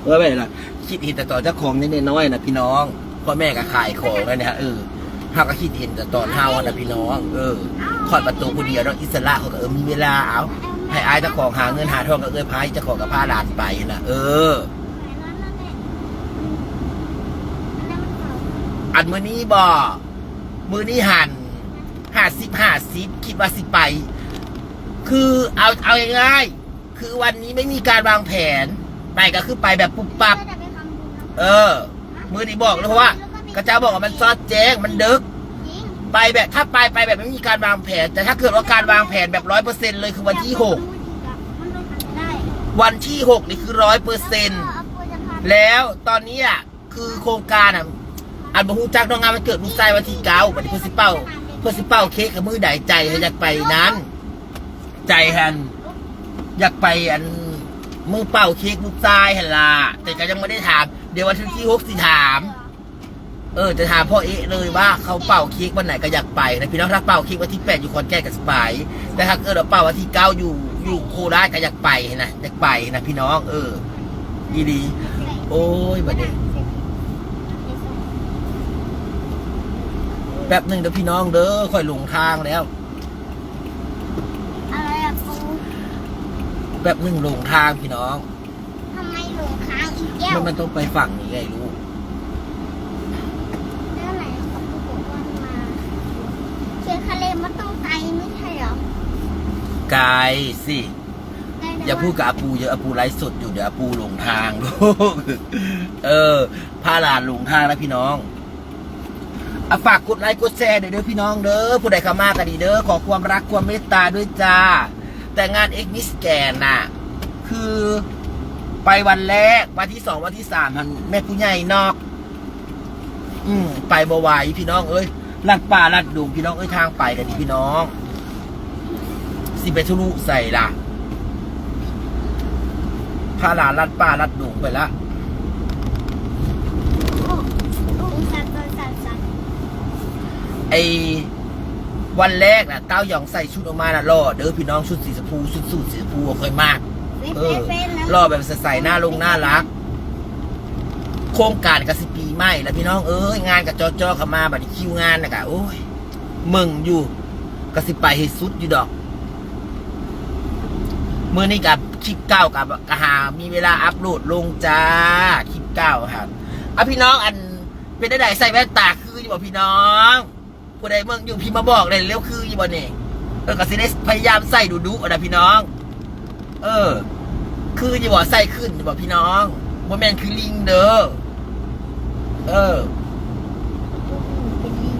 ເອີ ແມ່ນລະ ຄິດເຫັນແຕ່ຕອນເຈົ້າຂອງຍັງນ້ອຍໆນະພີ່ນ້ອງ. ພໍ່ແມ່ກໍຂາຍຂອງແລ້ວນີ້ ເອີ ເຮົາກໍຄິດເຫັນແຕ່ຕອນເຮົານະພີ່ນ້ອງ. ເອີ ຂ້ອຍບັດໂຕຜູ້ດຽວເນາະ ອິດສະຫຼະ ຂ້ອຍກໍ ເອີ ມີເວລາ ເອົາ ໃຫ້ອ້າຍເຈົ້າຂອງຫາເງິນຫາທອງ ກໍເອື້ອຍພາເຈົ້າຂອງກໍພາຫຼານໄປນະ. ເອີ ອັນມື້ນີ້ບໍ ມື້ນີ້ຫັ້ນ ຫ້າສິບ ຫ້າສິບ ຄິດວ່າຊິໄປ ຄື ເອົາ ເອົາງ່າຍໆ ຄືວັນນີ້ໄມ່ມີການວາງແຜນ ໄປກໍຄືໄປແບບປຸບປັບ. ເອີ ມື້ນີ້ບອກເລີຍ ເພາະວ່າເຂົາເຈົ້າບອກວ່າມັນຊອດແຈ້ງ ມັນເດິກ ໄປແບບ ຖ້າໄປ ໄປແບບໄມ່ມີການວາງແຜນ. ແຕ່ຖ້າເກີດວ່າການວາງແຜນແບບຮ້ອຍເປີເຊັນເລີຍ ຄືວັນທີຫົກ ວັນທີຫົກນີ້ຄືຮ້ອຍເປີເຊັນ. ແລ້ວຕອນນີ້ອະ ຄືໂຄງການອະ ອັນບໍ່ຮູ້ຈັກເນາະ ງານວັນເກີດລູກຊາຍວັນທີເກົ້າ ບັດນີ້ເພິ່ນຊິເປົ່າ ເພິ່ນຊິເປົ່າເຄ້ກກັບມື້ໃດ ໃຈໃຫ້ຢາກໄປນັ້ນ ໃຈຫັ້ນຢາກໄປອັນມື້ເປົ່າເຄ້ກລູກຊາຍຫັ້ນລະ ແຕ່ກໍຍັງບໍ່ໄດ້ຖາມ ດຽວວັນທີຫົກຊິຖາມ. ເອີ ຈະຖາມພໍ່ເອະເລີຍວ່າເຂົາເປົ່າເຄ້ກວັນໃດກໍຢາກໄປນະພີ່ນ້ອງ. ຖ້າເປົ່າເຄ້ກວັນທີແປດຢູ່ຂອນແກ່ນກໍຊິໄປ ແຕ່ຖ້າເກີດວ່າເປົ່າວັນທີເກົ້າຢູ່ ຢູ່ໂຄລາດກໍຢາກໄປນະ ຢາກໄປນະພີ່ນ້ອງ. ເອີ ອີ່ຫຼີ. ໂອ້ຍ ບັດນີ້ ແປັບໜຶ່ງເດີພີ່ນ້ອງເດີ ຂ້ອຍຫຼົງທາງແລ້ວ. ອະໄລອະ ປູ? ແປັບໜຶ່ງຫຼົງທາງພີ່ນ້ອງ. ທຳໄມຫຼົງທາງອີກແລ້ວ? ມັນ ມັນຕ້ອງໄປຝັ່ງນີ້ໄງລູກ. ແລ້ວໄຫນອາປູບອກວ່າມາ ເຂດທະເລມັນຕ້ອງໄກ ບໍ່ໃຊ່ເຫຣອ? ໄກຊິ. ໄກແຕ່ ຢ່າພູດກັບອາປູເຢີ ອາປູໄລຟ໌ສົດຢູ່ ດຽວອາປູຫຼົງທາງລູກ. ເອີ ພາຫຼານຫຼົງທາງນະພີ່ນ້ອງ. ອ່ະ ຝາກກົດໄລກົດແຊເດີ ເດີພີ່ນ້ອງເດີ ຜູ້ໃດເຂົ້າມາກໍດີເດີ ຂໍຄວາມຮັກຄວາມເມດຕາດ້ວຍຈ້າ. ແຕ່ງານເອັກມິສແກນນະ ຄືໄປວັນແລກ ວັນທີສອງ ວັນທີສາມຫັ້ນ ແມ່ຜູ້ໃຫຍ່ນອກ ອືມ ໄປບໍ່ໄຫວພີ່ນ້ອງເອີຍ ລັດປ່າລັດດົງພີ່ນ້ອງເອີຍ ທາງໄປກໍດີພີ່ນ້ອງ. ຊິໄປທະລຸໃສລະ ພາລາລັດປ່າລັດດົງໄປລະ. ໄອ້ວັນແລກນະ ເຕົ້າຢອງໃສ່ຊຸດອອກມານະ ຫຼໍ່ເດີພີ່ນ້ອງ ຊຸດສີຊຳພູ ຊຸດສູດສີຊຳພູ ຂ້ອຍມັກ. ເອີ ຫຼໍ່ແບບໃສໆ ໜ້າລົງໜ້າລັກ. ໂຄງການກໍຊິປີໃໝ່ລະພີ່ນ້ອງເອີຍ ງານກໍຈໍ່ໆເຂົ້າມາ ບັດນີ້ຄິວງານນະກະ ໂອ້ຍ ເບິ່ງຢູ່ ກໍຊິໄປໃຫ້ສຸດຢູ່ດອກ. ມື້ນີ້ກໍຄລິບເກົ່າກໍ ກໍຫາມີເວລາອັບໂຫຼດລົງຈ້າ ຄລິບເກົ່າຫັ້ນ. ອ່ະ ພີ່ນ້ອງ ອັນ ເປັນແນວໃດ ໃສ່ແວ່ນຕາຄືຢູ່ບໍ່ພີ່ນ້ອງ? ຜູ້ໃດເບິ່ງຢູ່ ພິມມາບອກແດ່ເລັວ ຄືຢູ່ບໍ່ນີ້? ເອີ ກໍຊິໄດ້ພະຍາຍາມໃສ່ດຸໆນະພີ່ນ້ອງ. ເອີ ຄືຢູ່ບໍ່? ໃສ່ຂຶ້ນຢູ່ບໍ່ພີ່ນ້ອງ? ບໍ່ແມ່ນຄືລິງເດີ. ເອີ ເປັນລິງ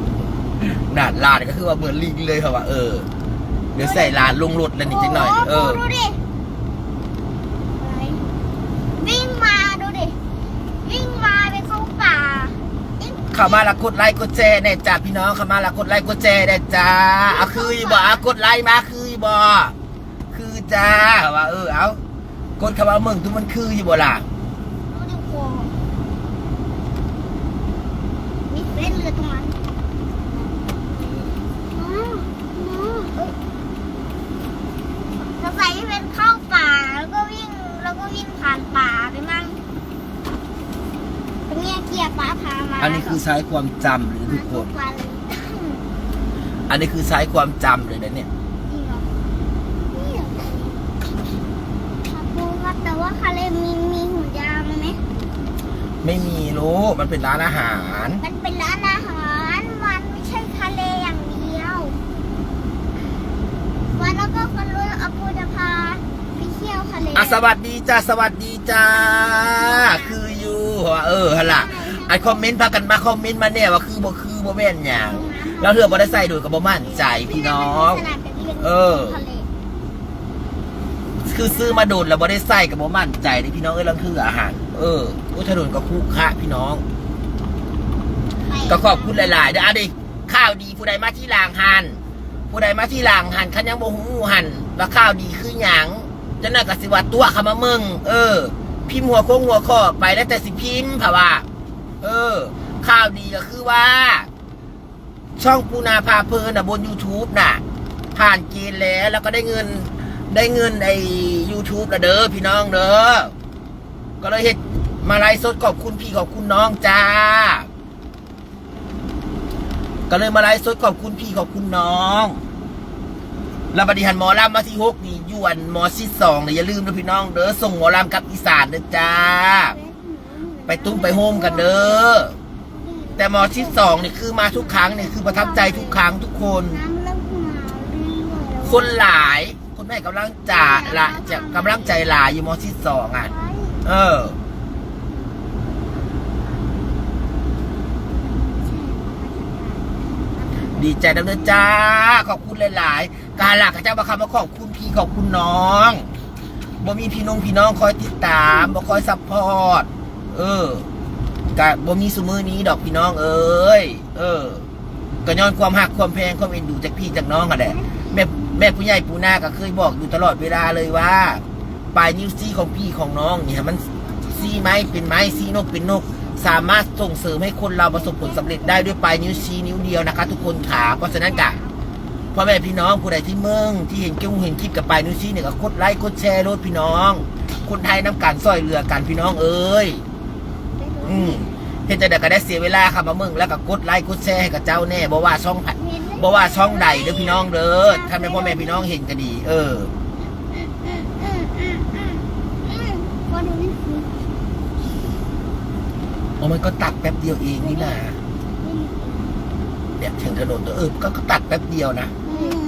ໜ້າຫຼານກໍຄືວ່າເໝືອນລິງເລີຍ ເຂົາວ່າ. ເອີ ດຽວໃສ່ຫຼານລົງລົດແລ້ວນີ້ຈັກໜ້ອຍ. ໂອ້ ເອີ ດູດິ ໄປ ວິ່ງມາດູດິ ວິ່ງມາໄປເຂົ້າປ່າ. ເຂົ້າມາແລ້ວກົດໄລກົດແຊແດ່ຈ້າພີ່ນ້ອງ ເຂົ້າມາແລ້ວກົດໄລກົດແຊແດ່ຈ້າ. ເອົາ ຄືຢູ່ບໍ່? ເອົາ ກົດໄລມາ ຄືຢູ່ບໍ່? ຄືຈ້າ ວ່າ ເອີ ເອົາ ກົດເຂົ້າມາເບິ່ງດູ ມັນຄືຢູ່ບໍ່ລະ? ມີເສັ້ນເລືອດຕົງນັ້ນ ສົງໄສເປັນເຂົ້າປ່າ ແລ້ວກໍວິ່ງ ແລ້ວກໍວິ່ງຜ່ານປ່າໄປມັ້ງ. ເປັນເກຍປາພາມາ. ອັນນີ້ຄືສາຍຄວາມຈຳເລີຍທຸກຄົນ ອັນນີ້ຄືສາຍຄວາມຈຳເລີຍນະເນຍ. ແຕ່ວ່າທະເລມີ ມີຫຸ່ນຍາງໄໝ? ໄມ່ມີລູກ ມັນເປັນຮ້ານອາຫານ ມັນເປັນຮ້ານອາຫານ ມັນໄມ່ໃຊ່ທະເລຢ່າງດຽວ. ວັນແລ້ວກໍຄົນຮູ້ ອາປູຈະພາໄປທ່ຽວທະເລ. ອ່ະ ສະຫວັດດີຈ້າ ສະຫວັດດີ ຈ້າ ຄືຢູ່ ເອີ ຫັ້ນລະ ອັນຄອມເມັນພາກັນມາຄອມເມັນມາແນ່ວ່າຄືບໍ່ຄື ບໍ່ແມ່ນຫຍັງ ລາງເທື່ອບໍ່ໄດ້ໃສ່ໂດຍກໍບໍ່ໝັ້ນໃຈພີ່ນ້ອງ. ເອີ ຄືຊື້ມາດົນແລ້ວບໍ່ໄດ້ໃສ່ກໍບໍ່ໝັ້ນໃຈເດ້ພີ່ນ້ອງເອີຍ ລາງເທື່ອຫັ້ນ. ເອີ ໂອ້ ຖະໜົນກໍຂຸຂະພີ່ນ້ອງ ກໍຂອບຄຸນຫຼາຍໆເດີ້. ອັນນີ້ຂ່າວດີ ຜູ້ໃດມາທີຫຼັງຫັ້ນ ຜູ້ໃດມາທີຫຼັງຫັ້ນ ຄັນຍັງບໍ່ຮູ້ຫັ້ນວ່າຂ່າວດີຄືຫຍັງ ຈັກໜ້ອຍກໍຊິວ່າຕົວະເຂົ້າມາເບິ່ງ. ເອີ ພິມຫົວຄົງຫົວຂໍ້ໄປ ແລ້ວແຕ່ຊິພິມ ເພາະວ່າ ເອີ ຂ່າວດີກໍຄືວ່າ ຊ່ອງປູນາພາເພີນນະ ບົນຢູທູບນະ ຜ່ານເກນແລ້ວ ແລ້ວກໍໄດ້ເງິນ ໄດ້ເງິນໄອ້ຢູທູບລະເດີ ພີ່ນ້ອງເດີ. ກໍເລີຍເຮັດມາໄລຟ໌ສົດຂອບຄຸນພີ່ຂອບຄຸນນ້ອງຈ້າ. ກໍເລີຍມາໄລຟ໌ສົດຂອບຄຸນພີ່ຂອບຄຸນນ້ອງ. ແລ້ວບັດນີ້ຫັ້ນ ໝໍລຳວັນທີຫົກນີ້ ຢູ່ອັນໝໍຊິດສອງນີ້ ຢ່າລືມເດີພີ່ນ້ອງເດີ ສົ່ງໝໍລຳກັບອີສານເດີຈ້າ. ໄປຕຸ້ມໄປໂຮມກັນເດີ. ແຕ່ໝໍຊິດສອງນີ້ຄືມາທຸກຄັ້ງນີ້ ຄືປະທັບໃຈທຸກຄັ້ງທຸກຄົນ. ຄົນຫຼາຍ ຄົນໃຫ້ກຳລັງຈາ ລະ ຈະ ກຳລັງໃຈຫຼາຍຢູ່ໝໍຊິດສອງອະ. ເອີ ດີໃຈນຳເດີຈ້າ. ຂອບຄຸນຫຼາຍໆ. ກະລະ ເຂົາເຈົ້າບໍ່ເຂົ້າມາຂອບຄຸນພີ່ຂອບຄຸນນ້ອງ. ບໍ່ມີພີ່ນ້ອງ ພີ່ນ້ອງຄອຍຕິດຕາມ ບໍ່ຄອຍຊັບພອດ ເອີ ກະບໍ່ມີຊຸມື້ນີ້ດອກພີ່ນ້ອງເອີຍ. ເອີ ກໍຍ້ອນຄວາມຮັກຄວາມແພງ ຄວາມເອັນດູຈາກພີ່ຈາກນ້ອງຫັ້ນແຫຼະ. ແມ່ ແມ່ຜູ້ໃຫຍ່ປູນາກໍເຄີຍບອກຢູ່ຕະຫຼອດເວລາເລີຍວ່າ ປາຍນິ້ວຊີ້ຂອງພີ່ຂອງນ້ອງນີ້ ໃຫ້ມັນຊີ້ໄມ້ເປັນໄມ້ ຊີ້ນົກເປັນນົກ ສາມາດສົ່ງເສີມໃຫ້ຄົນເຮົາປະສົບຜົນສຳເລັດໄດ້ດ້ວຍປາຍນິ້ວຊີ້ນິ້ວດຽວນະຄະທຸກຄົນຂາ. ເພາະສະນັ້ນກະ ພໍ່ແມ່ພີ່ນ້ອງຜູ້ໃດທີ່ເບິ່ງ ທີ່ເຫັນເຈົ້າເຫັນຄລິບກັບປາຍນິ້ວຊີ້ນີ້ ກໍກົດໄລກົດແຊໂລດພີ່ນ້ອງ. ຄົນໄທນຳກັນ ຊ່ອຍເຫຼືອກັນພີ່ນ້ອງເອີຍ. ອືມ ເຮັດຈັ່ງໃດກໍໄດ້ເສຍເວລາເຂົ້າມາເບິ່ງ ແລ້ວກໍກົດໄລກົດແຊໃຫ້ກັບເຈົ້າແດ່ ບໍ່ວ່າຊ່ອງໃຜ ບໍ່ວ່າຊ່ອງໃດເດີພີ່ນ້ອງເດີ. ຄັນແມ່ນພໍ່ແມ່ພີ່ນ້ອງເຫັນກໍດີ ເອີ. ອໍ ມັນກໍຕັດແປັບດຽວເອງນີ້ນາ. ເນຍ ເຖິງຖະໜົນ ເອີ ກໍ ກໍຕັດແປັບດຽວນະ. ອືມ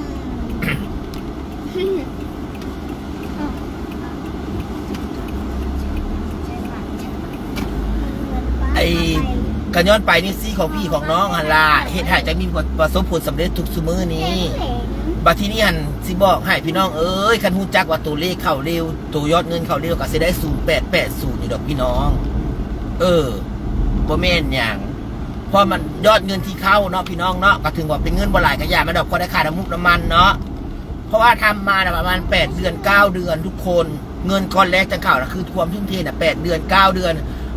ໄອ້ ກໍຍ້ອນປາຍນິ້ວຊີ້ຂອງພີ່ຂອງນ້ອງຫັ້ນລະ ເຮັດໃຫ້ເຈົ້າມີປະສົບຜົນສຳເລັດທຸກຊຸມື້ນີ້. ບັດທີນີ້ຫັ້ນ ຊິບອກໃຫ້ພີ່ນ້ອງເອີຍ ຄັນຮູ້ຈັກວ່າໂຕເລກເຂົ້າເລວ ໂຕຍອດເງິນເຂົ້າເລວ ກໍຊິໄດ້ສູນແປດແປດສູນນີ້ດອກພີ່ນ້ອງ. ເອີ ບໍ່ແມ່ນຫຍັງ ເພາະມັນຍອດເງິນທີ່ເຂົ້າເນາະ ພີ່ນ້ອງເນາະ ກໍຖືວ່າເປັນເງິນບໍ່ຫຼາຍກໍຢ່າມັນດອກ ພໍໄດ້ຄ່ານ້ຳມັນເນາະ. ເພາະວ່າທຳມານະປະມານແປດເດືອນເກົ້າເດືອນທຸກຄົນ ເງິນກ້ອນແລກຈັ່ງເຂົ້ານະ ຄືຄວາມທຸ່ມເທນະ ແປດເດືອນເກົ້າເດືອນ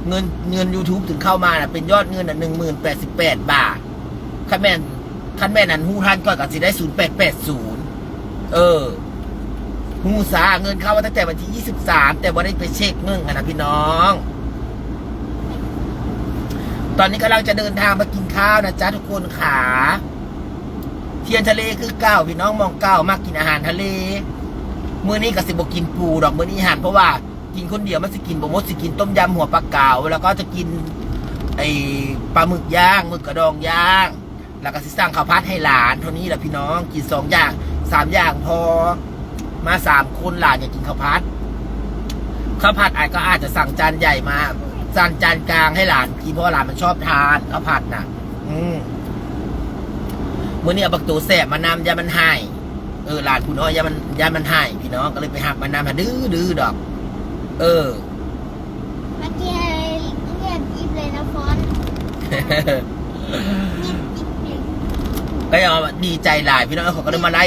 ເງິນ ເງິນຢູທູບເຖິງເຂົ້າມານະ ເປັນຍອດເງິນນະ ໜຶ່ງໝື່ນແປດສິບແປດບາດ. ຄັນແມ່ນ ຄັນແມ່ນອັນຮູ້ທັນຂ້ອຍກໍຊິໄດ້ສູນແປດແປດສູນ. ເອີ ຮູ້ຊາ ເງິນເຂົ້າມາຕັ້ງແຕ່ວັນທີຊາວສາມ ແຕ່ບໍ່ໄດ້ໄປເຊັກເບິ່ງຫັ້ນນະພີ່ນ້ອງ. ຕອນນີ້ກຳລັງຈະເດີນທາງໄປກິນຂ້າວນະຈ໊ະທຸກຄົນຂາ. ທ່ຽງທະເລຄືເກົ່າພີ່ນ້ອງ ໝ່ອງເກົ່າ ມັກກິນອາຫານທະເລ. ມື້ນີ້ກໍຊິບໍ່ກິນປູດອກ ມື້ນີ້ຫັ້ນ ເພາະວ່າກິນຄົນດຽວມັນຊິກິນບໍ່ໝົດ ຊິກິນຕົ້ມຍຳຫົວປາກາວ ແລ້ວກໍຈະກິນໄອ້ປາໝຶກຍ່າງ ໝຶກກະດອງຍ່າງ ແລ້ວກໍຊິສັ່ງເຂົ້າຜັດໃຫ້ຫຼານເທົ່ານີ້ລະພີ່ນ້ອງ ກິນສອງຢ່າງສາມຢ່າງພໍ. ມາສາມຄົນ ຫຼານຢາກກິນເຂົ້າຜັດ ເຂົ້າຜັດອາດ ກໍອາດຈະສັ່ງຈານໃຫຍ່ມາ ສັ່ງຈານກາງໃຫ້ຫຼານກິນ ເພາະວ່າຫຼານມັນຊອບທານເຂົ້າຜັດນະ. ອືມ ມື້ນີ້ເອົາບັກໂຕແສບມານຳ ຢ້ານມັນໄຫ້. ເອີ ຫຼານຜູ້ນ້ອຍ ຢ້ານມັນ ຢ້ານມັນໄຫ້ພີ່ນ້ອງ ກໍເລີຍໄປຮັບມານຳ ຫາດື້ໆດອກ. ເອີ ເມື່ອກີ້ຮຽນອີບເລີຍນະຟອນ ຮຽນອີບເລີຍ. ກໍຍັງວ່າດີໃຈຫຼາຍພີ່ນ້ອງ ຂ້ອຍກໍເລີຍມາໄລ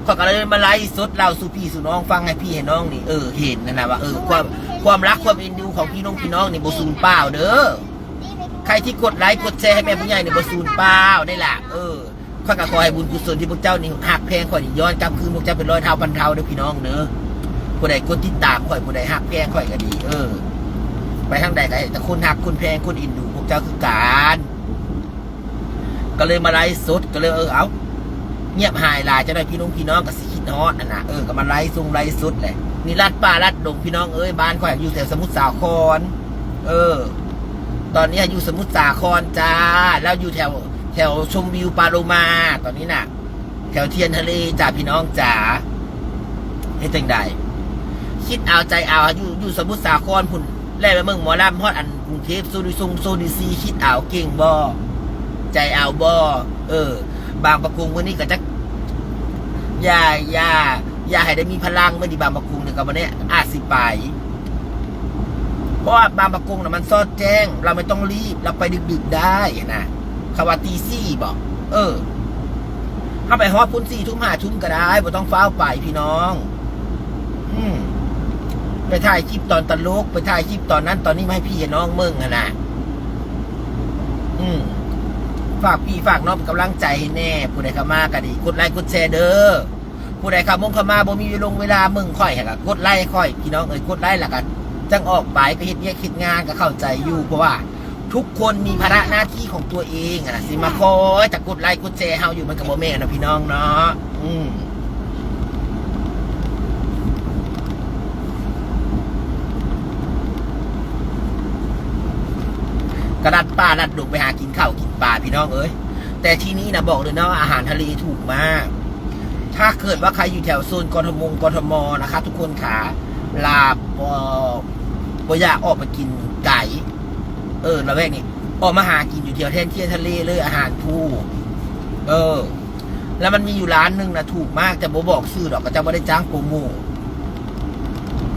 ຂ້ອຍກໍເລີຍມາໄລຟ໌ສົດເລົ່າສູ່ພີ່ສູ່ນ້ອງຟັງ ໃຫ້ພີ່ໃຫ້ນ້ອງນີ້ ເອີ ເຫັນຫັ້ນນະວ່າ ເອີ ຄວາມ ຄວາມຮັກຄວາມເອັນດູຂອງພີ່ນ້ອງ ພີ່ນ້ອງນີ້ບໍ່ສູນເປົ່າເດີ. ໃຜທີ່ກົດໄລກົດແຊໃຫ້ແມ່ຜູ້ໃຫຍ່ນີ້ບໍ່ສູນເປົ່າໄດ໋ລະ. ເອີ ຂ້ອຍກໍຂໍໃຫ້ບຸນກຸສົນທີ່ພວກເຈົ້ານີ້ຮັກແພງຂ້ອຍນີ້ ຍ້ອນກັບຄືນພວກເຈົ້າເປັນຮ້ອຍເທົ່າພັນເທົ່າເດີພີ່ນ້ອງເດີ. ຜູ້ໃດກົດຕິດຕາມຂ້ອຍ ຜູ້ໃດຮັກແພງຂ້ອຍກໍດີ ເອີ ໄປທາງໃດກໍໃຫ້ແຕ່ຄົນຮັກຄົນແພງຄົນເອັນດູພວກເຈົ້າຄືກັນ. ກໍເລີຍມາໄລຟ໌ສົດ ກໍເລີຍ ເອີ ເອົາ ງຽບຫາຍຫຼາຍ ຈັກໜ້ອຍພີ່ນ້ອງ ພີ່ນ້ອງກໍຊິຄິດຮອດຫັ້ນນະ. ເອີ ກໍມາໄລຟ໌ສົງໄລຟ໌ສົດແຫຼະ ນີ້ລັດປ່າລັດດົງພີ່ນ້ອງເອີຍ. ບ້ານຂ້ອຍຢູ່ແຖວສະໝຸດສາຄອນ ເອີ ຕອນນີ້ຢູ່ສະໝຸດສາຄອນຈ້າ ແລ້ວຢູ່ແຖວ ແຖວຊົມວິວປາໂລມາ ຕອນນີ້ນະ ແຖວທ່ຽງທະເລຈ້າ ພີ່ນ້ອງຈ໋າ. ເຮັດຈັ່ງໃດ ຄິດເອົາໃຈເອົາ ຢູ່ ຢູ່ສະໝຸດສາຄອນພຸ້ນ ແລ້ວໄປເບິ່ງໝໍລຳຮອດອັນກຸງເທບ ໂຊນດີຊົງ ໂຊນດີຊີ ຄິດເອົາເກັ່ງບໍ່ ໃຈເອົາບໍ່? ເອີ ບາງປະກົງມື້ນີ້ກໍຈັກ ຢ່າ ຢ່າ ຢ່າໃຫ້ໄດ້ມີພະລັງ ມື້ນີ້ບາງປະກົງນີ້ກໍບໍ່ແນ່ ອາດຊິໄປ. ເພາະວ່າບາງປະກົງນະມັນສອດແຈ້ງ ເຮົາໄມ່ຕ້ອງລີບ ເຮົາໄປດຶກໆໄດ້ນະ. ເຂົາວ່າຕີສີ່ບໍ? ເອີ ເ ເຮົາໄປຮອດພຸ້ນສີ່ທຸ່ມຫ້າທຸ່ມກໍໄດ້ ບໍ່ຕ້ອງຟ້າວໄປພີ່ນ້ອງ. ອືມ ໄປຖ່າຍຄລິບຕອນຕະຫຼົກ ໄປຖ່າຍຄລິບຕອນນັ້ນຕອນນີ້ມາໃຫ້ພີ່ໃຫ້ນ້ອງເບິ່ງຫັ້ນນະ. ອືມ ຝາກພີ່ຝາກນ້ອງເປັນກຳລັງໃຈໃຫ້ແດ່. ຜູ້ໃດເຂົ້າມາກໍດີ ກົດໄລກົດແຊເດີ້. ຜູ້ໃດເຂົ້າມົງເຂົ້າມາບໍ່ມີເວລົງເວລາເບິ່ງຂ້ອຍ ໃຫ້ກໍກົດໄລຂ້ອຍ ພີ່ນ້ອງເອີຍ. ກົດໄລແລ້ວກໍຈັ່ງອອກໄປ ໄປເຮັດວຽກເຮັດງານ ກໍເຂົ້າໃຈຢູ່ ເພາະວ່າ ທຸກຄົນມີພາລະໜ້າທີ່ຂອງຕົວເອງນະ ຊິມາຄອຍຈະກົດໄລກົດແຊເຮົາຢູ່ ມັນກໍບໍ່ແມ່ນເນາະພີ່ນ້ອງເນາະ. ອືມ ກະລັດປ່າລັດດົງໄປຫາກິນເຂົ້າກິນປາພີ່ນ້ອງເອີຍ. ແຕ່ທີ່ນີ້ນະ ບອກເລີຍເນາະ ອາຫານທະເລຖືກມາກ. ຖ້າເກີດວ່າໃຄຢູ່ແຖວໂຊນ ກທມ ກທມ ນະຄະ ທຸກຄົນຂາ ລາ ບໍ່ ບໍ່ຢາກອອກໄປກິນໄກ ເອີ ລະແວກນີ້ ອອກມາຫາກິນຢູ່ແຖວແທ່ນທຽນທະເລເລີຍ ອາຫານຖືກ. ເອີ ແລ້ວມັນມີຢູ່ຮ້ານໜຶ່ງນະ ຖືກມາກ ແຕ່ບໍ່ບອກຊື່ດອກ ເຂົາເຈົ້າບໍ່ໄດ້ຈ້າງໂປຣໂມດ.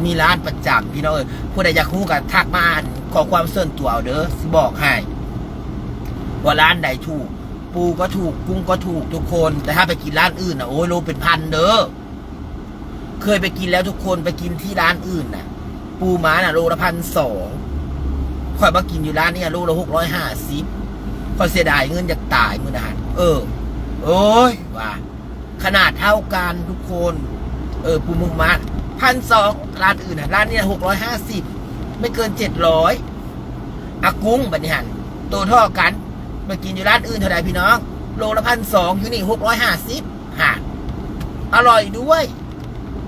ມີຮ້ານປະຈຳພີ່ນ້ອງເອີຍ. ຜູ້ໃດຢາກຮູ້ກໍທັກມາ ອັນ ຂໍ້ຄວາມສ່ວນຕົວເອົາເດີ້ ຊິບອກໃຫ້ວ່າຮ້ານໃດຖືກ. ປູກໍຖືກ ກຸ້ງກໍຖືກທຸກຄົນ ແຕ່ຖ້າໄປກິນຮ້ານອື່ນນະ ໂອ້ຍ ໂລເປັນພັນເດີ້. ເຄີຍໄປກິນແລ້ວທຸກຄົນ ໄປກິນທີ່ຮ້ານອື່ນນະ ປູມ້ານະ ໂລລະພັນສອງ ຂ້ອຍມາກິນຢູ່ຮ້ານນີ້ໂລລະຫົກຮ້ອຍຫ້າສິບ. ຂ້ອຍເສຍດາຍເງິນຢາກຕາຍມື້ນັ້ນ. ເອີ ໂອ້ຍ ວ່າ ຂະໜາດເທົ່າກັນທຸກຄົນ. ເອີ ປູມ້ານພັນສອງ ຮ້ານອື່ນນະ ຮ້ານນີ້ຫົກຮ້ອຍຫ້າສິບ ໄມ່ເກີນເຈັດຮ້ອຍ. ອາກຸ້ງບັດນີ້ຫັ້ນ ໂຕທໍ່ກັນ ໄປກິນຢູ່ຮ້ານອື່ນເທົ່າໃດພີ່ນ້ອງ? ໂລລະພັນສອງ ຢູ່ນີ້ຫົກຮ້ອຍຫ້າສິບ. ຫາ ອະລ່ອຍດ້ວຍ.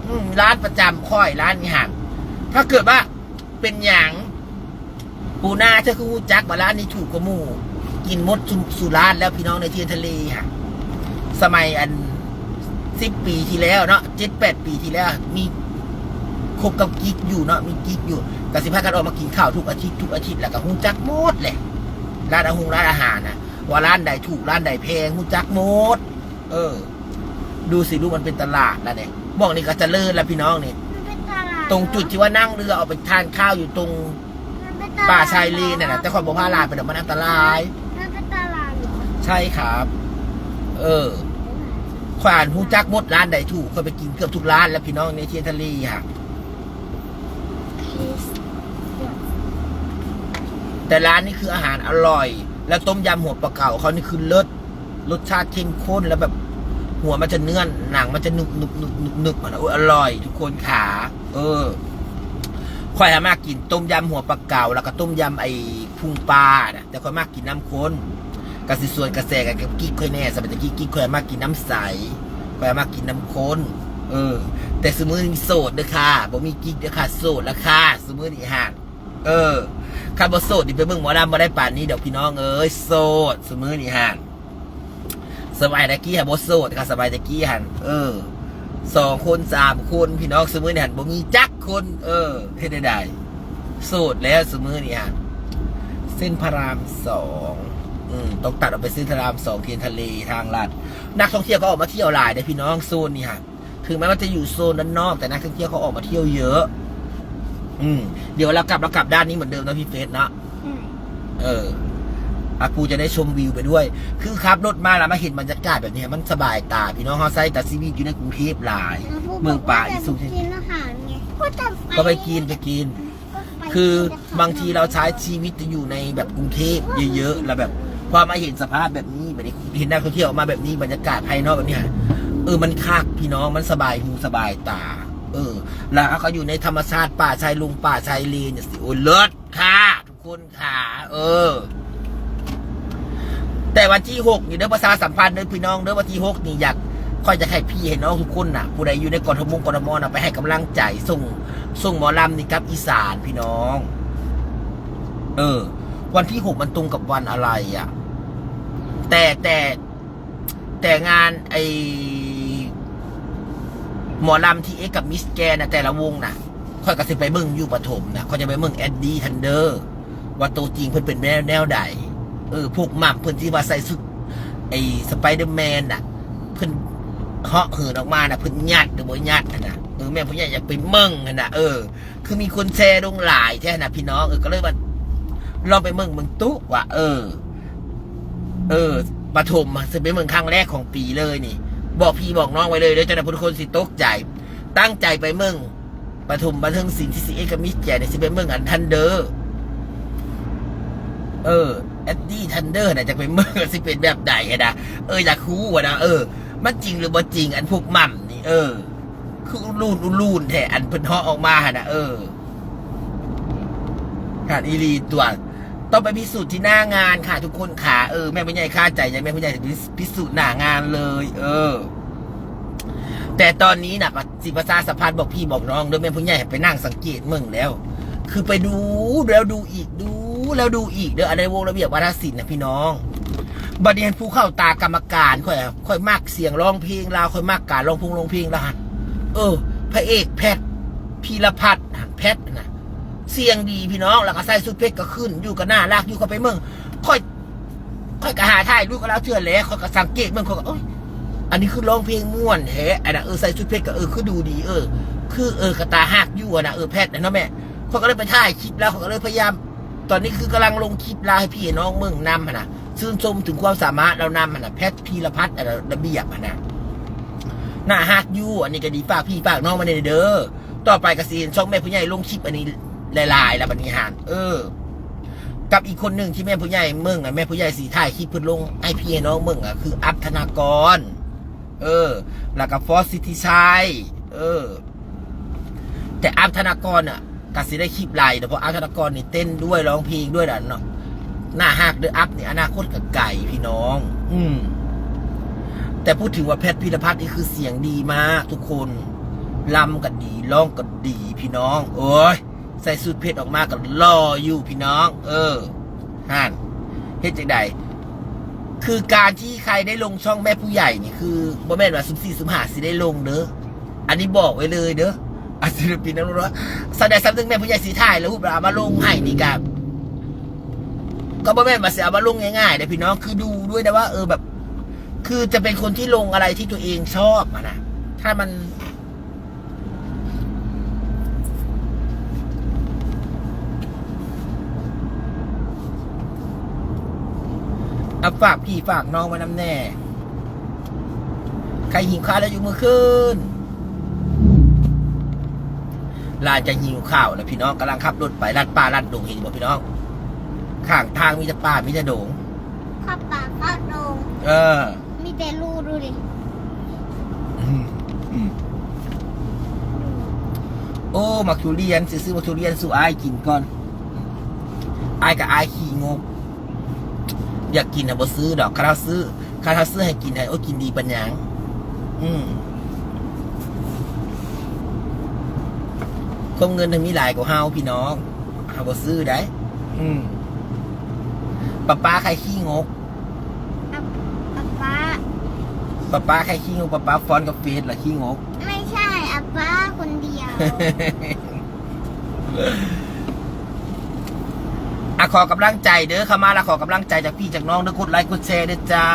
ອືມ ຮ້ານປະຈຳຂ້ອຍ ຮ້ານນີ້ຫາ ຖ້າເກີດວ່າເປັນຫຍັງ ປູໜ້າ ເຈົ້າຄືຮູ້ຈັກວ່າຮ້ານນີ້ຖືກກວ່າໝູ່? ກິນໝົດສູ່ ສູ່ຮ້ານແລ້ວພີ່ນ້ອງ ໃນທຽນທະເລຫາ. ສະໄໝອັນສິບປີທີ່ແລ້ວເນາະ ເຈັດແປດປີທີ່ແລ້ວ ມີຄົບກັບກິກຢູ່ເນາະ ມີກິກຢູ່ ກໍຊິພາກັນອອກມາກິນເຂົ້າທຸກອາທິດ ທຸກອາທິດ ແລ້ວກໍຮູ້ຈັກໝົດແຫຼະ ຮ້ານອາຫົງຮ້ານອາຫານນະ ວ່າຮ້ານໃດຖືກ ຮ້ານໃດແພງ ຮູ້ຈັກໝົດ. ເອີ ດູຊິລູກ ມັນເປັນຕະຫຼາດລະເດ້. ໝ່ອງນີ້ກໍຈະເລີນລະພີ່ນ້ອງນີ້ ມັນເປັນຕະຫຼາດ ຕົງຈຸດທີ່ວ່ານັ່ງເຮືອອອກໄປທານຂ້າວຢູ່ຕົງ ມັນເປັນຕະຫຼາດ ປ່າຊາຍເລນນັ້ນນະ ແຕ່ຂ້ອຍບໍ່ພາຫຼານໄປດອກ ມັນອັນຕະລາຍ. ມັນເປັນຕະຫຼາດເນາະ ໃຊ່ຄັບ. ເອີ ຂ້ອຍອັນຮູ້ຈັກໝົດ ຮ້ານໃດຖືກ ຂ້ອຍໄປກິນເກືອບທຸກຮ້ານລະພີ່ນ້ອງ ໃນທຽນທະເລຫາ. ແຕ່ຮ້ານນີ້ຄືອາຫານອະລ່ອຍ ແລະ ຕົ້ມຢຳຫົວປາເກົາເຂົານີ້ຄືເລີດ. ລົດຊາດເຂັ້ມຂຸ້ນ ແລ້ວແບບຫົວມັນຈະເນື້ອນ ໜັງມັນຈະໜຶບໆໆໆ ອະນະ ໂອ້ຍ ອະລ່ອຍທຸກຄົນຂາ. ເອີ ຂ້ອຍຫາມັກກິນຕົ້ມຢຳຫົວປາເກົາ ແລ້ວກໍຕົ້ມຢຳໄອ້ພຸງປານະ ແຕ່ຂ້ອຍມັກກິນນ້ຳຂຸ້ນ. ກໍຊິສວນກະແສກັນກັບກິກຂ້ອຍແດ່ ສະໄໝຕະກີ້ກິກຂ້ອຍມັກກິນນ້ຳໃສ ຂ້ອຍມັກກິນນ້ຳຂຸ້ນ. ເອີ ແຕ່ຊຸມື້ນີ້ໂສດເດີ້ຄ່ະ ບໍ່ມີກິກເດີ້ຄ່ະ ໂສດລະຄ່ະ ຊຸມື້ນີ້ຫາ. ເອີ ຄັນບໍ່ໂສດນີ້ໄປເບິ່ງໝໍລຳບໍ່ໄດ້ປານນີ້ດອກພີ່ນ້ອງເອີຍ ໂສດຊຸມື້ນີ້ຫັ້ນ. ສະໄໝຕະກີ້ຫາບໍ່ໂສດຄ່ະ ສະໄໝຕະກີ້ຫັ້ນ ເອີ ສອງຄົນສາມຄົນພີ່ນ້ອງ ຊຸມື້ນີ້ຫັ້ນບໍ່ມີຈັກຄົນ. ເອີ ເຮັດແນວໃດ ໂສດແລ້ວຊຸມື້ນີ້ຫັ້ນ. ເສັ້ນພະລາມສອງ ອືມ ຕ້ອງຕັດອອກໄປເສັ້ນພະລາມສອງ ທຽນທະເລ ທາງລັດ ນັກທ່ອງທ່ຽວກໍອອກມາທ່ຽວຫຼາຍເດ້ພີ່ນ້ອງ ໂຊນນີ້ຫັ້ນ. ເຖິງແມ່ວ່າຈະຢູ່ໂຊນດ້ານນອກ ແຕ່ນັກທ່ອງທ່ຽວເຂົາອອກມາທ່ຽວເຍອະ. ອືມ ດຽວເຮົາກັບ ເຮົາກັບດ້ານນີ້ເໝືອນເດີມເນາະ ພີ່ເຟດເນາະ. ອືມ ເອີ ອາ ປູຈະໄດ້ຊົມວິວໄປດ້ວຍ ຄືຂັບລົດມາແລ້ວມາເຫັນບັນຍາກາດແບບນີ້ ມັນສະບາຍຕາພີ່ນ້ອງ. ເຮົາໃຊ້ແຕ່ຊີວິດຢູ່ໃນກຸງເທບຫຼາຍ ເມືອງປາກອີກສຸດ ກິນອາຫານໄງ ກໍໄປກິນ ໄປກິນ. ຄືບາງທີເຮົາໃຊ້ຊີວິດຈະຢູ່ໃນແບບກຸງເທບເຍອະໆ ແລ້ວແບບພໍມາເຫັນສະພາບແບບນີ້ ບາດນີ້ເຫັນນັກທ່ອງທ່ຽວອອກມາແບບນີ້ ບັນຍາກາດພາຍນອກແບບນີ້ ເອີ ມັນຄັກພີ່ນ້ອງ ມັນສະບາຍຫູສະບາຍຕາ. ເອີ ແລ້ວເຮົາກໍຢູ່ໃນທຳມະຊາດ ປ່າຊາຍລົງ ປ່າຊາຍເລນຈັ່ງຊີ້ ໂອ້ຍ ເລີດຄ່ະ ທຸກຄົນຄ່ະ. ເອີ ແຕ່ວັນທີຫົກນີ້ເດີ ປະຊາສຳພັນເດີພີ່ນ້ອງເດີ ວັນທີຫົກນີ້ຢາກ ຂ້ອຍຢາກໃຫ້ພີ່ໃຫ້ນ້ອງທຸກຄົນນະ ຜູ້ໃດຢູ່ໃນກອງທະມົງກອງທະມນະ ໄປໃຫ້ກຳລັງໃຈ ສົ່ງ ສົ່ງໝໍລຳນີ້ກັບອີສານພີ່ນ້ອງ. ເອີ ວັນທີຫົກມັນຕົງກັບວັນອະໄລອະ? ແຕ່ ແຕ່ ແຕ່ງານໄອ້ໝໍລຳທີເອັກກັບມິສແກນນະ ແຕ່ລະວົງນະ ຂ້ອຍກໍຊິໄປເບິ່ງຢູ່ປະຖົມນະ ຂ້ອຍຈະໄປເບິ່ງແອັດດີ້ທັນເດີ ວ່າໂຕຈິງເພິ່ນເປັນແນວ ແນວໃດ. ເອີ ພວກໝ່ຳເພິ່ນທີ່ວ່າໃສ່ຊຸດໄອ້ສະໄປເດີແມນນະ ເພິ່ນເຫາະເຫີນອອກມານະ ເພິ່ນຍັດຫຼືບໍ່ຍັດຫັ້ນນະ. ເອີ ແມ່ນຜູ້ໃຫຍ່ຢາກໄປເບິ່ງຫັ້ນນະ. ເອີ ຄືມີຄົນແຊລົງຫຼາຍແທ້ນະພີ່ນ້ອງ. ເອີ ກໍເລີຍວ່າລອງໄປເບິ່ງເບິ່ງຕຸວ່າ ເອີ ເອີ ປະຖົມ ຊິໄປເບິ່ງຄັ້ງແລກຂອງປີເລີຍນີ້ ບອກພີ່ບອກນ້ອງໄວ້ເລີຍເດີ ເຈົ້ານາຍພຸດທຸກຄົນຊິຕົກໃຈ. ຕັ້ງໃຈໄປເບິ່ງປະຖົມບັນເທີງສິນທີຊີເອັດກັບມິສແກຣນນີ້ ຊິໄປເບິ່ງອັນທັນເດີ ເອີ ແອັດດີ້ທັນເດີນະ ຈະໄປເບິ່ງວ່າຊິເປັນແບບໃດຫັ້ນນະ. ເອີ ຢາກຮູ້ຫັ້ນນະ ເອີ ມັນຈິງຫຼືບໍ່ຈິງ ອັນພວກໝ່ຳນີ້ ເອີ ຄືອຸລຸນອຸລຸນແທ້ ອັນເພິ່ນເຫາະອອກມາຫັ້ນນະ ເອີ ຫັ້ນອີ່ຫຼີຕົວະ. ຕ້ອງໄປພິສູດທີ່ໜ້າງານຄ່ະທຸກຄົນຄ່ະ. ເອີ ແມ່ຜູ້ໃຫຍ່ຄາໃຈຫຍັງ ແມ່ຜູ້ໃຫຍ່ຊິໄປພິສູດໜ້າງານເລີຍ ເອີ ແຕ່ຕອນນີ້ນະ ປະ ຊິປະຊາສຳພັນບອກພີ່ບອກນ້ອງເດີ ແມ່ຜູ້ໃຫຍ່ໃຫ້ໄປນັ່ງສັງເກດເບິ່ງແລ້ວ ຄືໄປດູແລ້ວດູອີກ ດູແລ້ວດູອີກເດີ ອັນໃດວົງລະບຽບວາທະສິນນະພີ່ນ້ອງ. ບັດນີ້ຫັ້ນຜູ້ເຂົ້າຕາກຳມະການຂ້ອຍ ຂ້ອຍມັກສຽງຮ້ອງເພງລາວ ຂ້ອຍມັກການຮ້ອງພງຮ້ອງເພງລາວຫັ້ນ ເອີ ພະເອກແພັດ ພີລະພັດຫັ້ນ ແພັດນະ ສຽງດີພີ່ນ້ອງ ແລ້ວກໍໃສ່ຊຸດເພັດກໍຂຶ້ນ ຢູ່ກໍໜ້າຮັກຢູ່ ຂ້ອຍໄປເບິ່ງ ຂ້ອຍ ຂ້ອຍກໍຫາຖ່າຍຮູບກັບລາວເທື່ອແຫຼະ ຂ້ອຍກໍສັງເກດເບິ່ງ ຂ້ອຍກໍ ໂອ້ຍ ອັນນີ້ຄືຮ້ອງເພງມ່ວນແທ້ ອັນນະ ເອີ ໃສ່ຊຸດເພັດກໍ ເອີ ຄືດູດີ ເອີ ຄື ເອີ ກໍຕາຮັກຢູ່ຫັ້ນນະ ເອີ ແພັດນະເນາະແມ່. ຂ້ອຍກໍເລີຍໄປຖ່າຍຄລິບລາວ ຂ້ອຍກໍເລີຍພະຍາຍາມ ຕອນນີ້ຄືກຳລັງລົງຄລິບລາວໃຫ້ພີ່ໃຫ້ນ້ອງເບິ່ງນຳຫັ້ນນະ ຊື່ນຊົມເຖິງຄວາມສາມາດລາວນຳຫັ້ນນະ ແພັດ ພີລະພັດ ອັນລະບຽບຫັ້ນນະ ໜ້າຮັກຢູ່. ອັນນີ້ກໍດີ ຝາກພີ່ຝາກນ້ອງໄວ້ແດ່ເດີ. ຕໍ່ໄປກໍຊິເຫັນຊ່ອງແມ່ຜູ້ໃຫຍ່ລົງຄລິບອັນນີ້ຫຼາຍໆ ແລ້ວບັດນີ້ຫັ້ນ ເອີ ກັບອີກຄົນໜຶ່ງທີ່ແມ່ຜູ້ໃຫຍ່ເບິ່ງ ແມ່ຜູ້ໃຫຍ່ຊິຖ່າຍຄລິບເພິ່ນລົງໃຫ້ພີ່ໃຫ້ນ້ອງເບິ່ງ ກໍຄືອັບ ທະນາກອນ ເອີ ແລ້ວກໍຟອດ ສິດທິໄຊ ເອີ ແຕ່ອັບ ທະນາກອນນະ ກໍຊິໄດ້ຄລິບຫຼາຍເນາະ ເພາະອັບ ທະນາກອນນີ້ເຕັ້ນດ້ວຍ ຮ້ອງເພງດ້ວຍນະເນາະ ໜ້າຮັກເດີ ອັບນີ້ອະນາຄົດກໍໄກພີ່ນ້ອງ. ອືມ ແຕ່ພູດເຖິງວ່າແພັດ ພີລະພັດນີ້ຄືສຽງດີມາກທຸກຄົນ ລຳກໍດີ ຮ້ອງກໍດີພີ່ນ້ອງ ໂອ້ຍ ໃສ່ຊຸດເພັດອອກມາກໍຫຼໍ່ຢູ່ພີ່ນ້ອງ ເອີ ຫັ້ນ ເຮັດຈັ່ງໃດ ຄືການທີ່ໃຄໄດ້ລົງຊ່ອງແມ່ຜູ້ໃຫຍ່ນີ້ ຄືບໍ່ແມ່ນວ່າຊຸມສີ່ຊຸມຫ້າຊິໄດ້ລົງເດີ ອັນນີ້ບອກໄວ້ເລີຍເດີ ອາ ສິນລະປິນນຳລົງເດີ ສ່ຳໃດສ່ຳໜຶ່ງແມ່ຜູ້ໃຫຍ່ຊິຖ່າຍແລ້ວຮູບແລ້ວເອົາມາລົງໃຫ້ນີ້ກະ ກໍບໍ່ແມ່ນວ່າຊິເອົາມາລົງງ່າຍໆເດ້ພີ່ນ້ອງ ຄືດູດ້ວຍນະວ່າ ເອີ ແບບ ຄືຈະເປັນຄົນທີ່ລົງອະໄລທີ່ຕົວເອງຊອບຫັ້ນນະ ຖ້າມັນ ອາ ຝາກພີ່ຝາກນ້ອງໄວ້ນຳແດ່ ໃຄຫິວຂ້າວແລ້ວຍົກມືຂຶ້ນ. ຫຼານຈະຫິວຂ້າວແລ້ວພີ່ນ້ອງ ກຳລັງຂັບລົດໄປລັດປ່າລັດດົງ ເຫັນບໍ່ພີ່ນ້ອງ ຂ້າງທາງມີແຕ່ປ່າມີແຕ່ດົງ ເຂົ້າປ່າເຂົ້າດົງ ເອີ ມີແຕ່ຮູດູດິ ອືມ ອືມ ໂອ້ ໝາກທຸລຽນ ຊິຊື້ໝາກທຸລຽນສູ່ອ້າຍກິນກ່ອນ ອ້າຍກໍອາຍຂີ້ງົກ ຢາກກິນນະບໍ່ຊື້ດອກ ຄັນເຮົາຊື້ ຄັນເຮົາຊື້ໃຫ້ກິນໃຫ້ ໂອ້ ກິນດີປານຫຍັງ ອືມ ຄວາມເງິນນະມີຫຼາຍກວ່າເຮົາພີ່ນ້ອງ ເຮົາບໍ່ຊື້ໄດ໋ ອືມ ປ້າປ້າໃຄຂີ້ງົກ ອາ ອາປ້າ ປ້າປ້າໃຄຂີ້ງົກ ປ້າປ້າຟ້ອນກັບເຟສລະຂີ້ງົກ ໄມ່ໃຊ່ ອາປ້າຄົນດຽວ ອາ ຂໍກຳລັງໃຈເດີ ເຂົ້າມາລະຂໍກຳລັງໃຈຈາກພີ່ຈາກນ້ອງເດີ ກົດໄລກົດແຊເດີຈ້າ.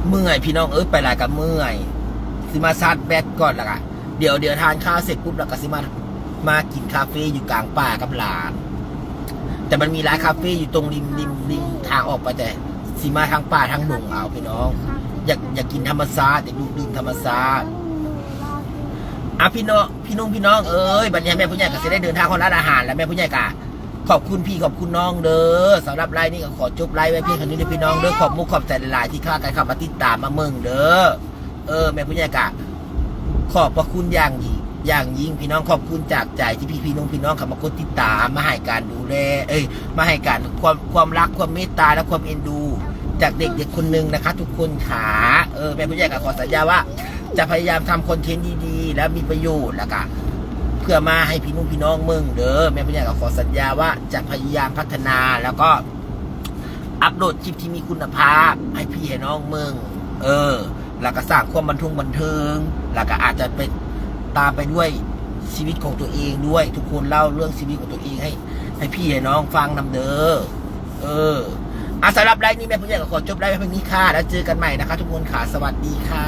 ເມື່ອຍພີ່ນ້ອງເອີຍ ໄປຫຼາຍກໍເມື່ອຍ ຊິມາຊາດແບັດກ່ອນລະກະ ດຽວ ດຽວທານຂ້າວເສັດປຸບ ແລ້ວກໍຊິມາ ມາກິນຄາເຟຢູ່ກາງປ່າກັບຫຼານ ແຕ່ມັນມີຫຼາຍຄາເຟຢູ່ຕົງລິມ ລິມ ລິມທາງອອກໄປ ແຕ່ຊິມາທາງປ່າທາງດົງເອົາພີ່ນ້ອງ ຢາກ ຢາກກິນທຳມະຊາດ ຢາກດູດດື່ມທຳມະຊາດ ອາ ພີ່ນ້ອງ ພີ່ໜຸ່ມ ພີ່ນ້ອງເອີຍ ບັດນີ້ແມ່ຜູ້ໃຫຍ່ກໍຊິໄດ້ເດີນທາງຮອດຮ້ານອາຫານແລ້ວ ແມ່ຜູ້ໃຫຍ່ກໍຂອບຄຸນພີ່ຂອບຄຸນນ້ອງເດີ ສຳລັບໄລຟ໌ນີ້ກໍຂໍຈົບໄລຟ໌ໄວ້ພຽງເທົ່ານີ້ເດີພີ່ນ້ອງເດີ ຂອບມຸກຂອບໃຈຫຼາຍໆ ທີ່ພາກັນເຂົ້າມາຕິດຕາມມາເບິ່ງເດີ. ເອີ ແມ່ຜູ້ໃຫຍ່ກະຂອບພະຄຸນຢ່າງຍິ່ງ ຢ່າງຍິ່ງພີ່ນ້ອງ ຂອບຄຸນຈາກໃຈທີ່ພີ່ໆນ້ອງໆເຂົ້າມາກົດຕິດຕາມ ມາໃຫ້ການດູແລ ເອີຍ ມາໃຫ້ການຄວາມ ຄວາມຮັກ ຄວາມເມດຕາ ແລະ ຄວາມເອັນດູ ຈາກເດັກໆຄົນໜຶ່ງນະຄະທຸກຄົນຂາ. ເອີ ແມ່ຜູ້ໃຫຍ່ກໍຂໍສັນຍາວ່າຈະພະຍາຍາມທຳຄອນເທັນດີໆ ແລະ ມີປະໂຫຍດ ແລ້ວກະເພື່ອມາໃຫ້ພີ່ນ້ອງ ພີ່ນ້ອງເບິ່ງເດີ. ແມ່ຜູ້ໃຫຍ່ກໍຂໍສັນຍາວ່າຈະພະຍາຍາມພັດທະນາ ແລ້ວກໍອັບໂຫຼດຄລິບທີ່ມີຄຸນນະພາບໃຫ້ພີ່ໃຫ້ນ້ອງເບິ່ງ ເອີ ແລ້ວກໍສ້າງຄວາມບັນທົງບັນເທີງ ແລ້ວກໍອາດຈະໄປ ຕາມໄປດ້ວຍຊີວິດຂອງຕົວເອງດ້ວຍ ທຸກຄົນເລົ່າເລື່ອງຊີວິດຂອງຕົວເອງໃຫ້ ໃຫ້ພີ່ໃຫ້ນ້ອງຟັງນຳເດີ. ເອີ ອາ ສຳລັບໄລຟ໌ນີ້ແມ່ຜູ້ໃຫຍ່ກໍຂໍຈົບໄລຟ໌ໄວ້ເທົ່ານີ້ຄ່າ ແລ້ວເຈີກັນໃໝ່ນະຄະທຸກຄົນຄ່າ ສະຫວັດດີຄ່າ.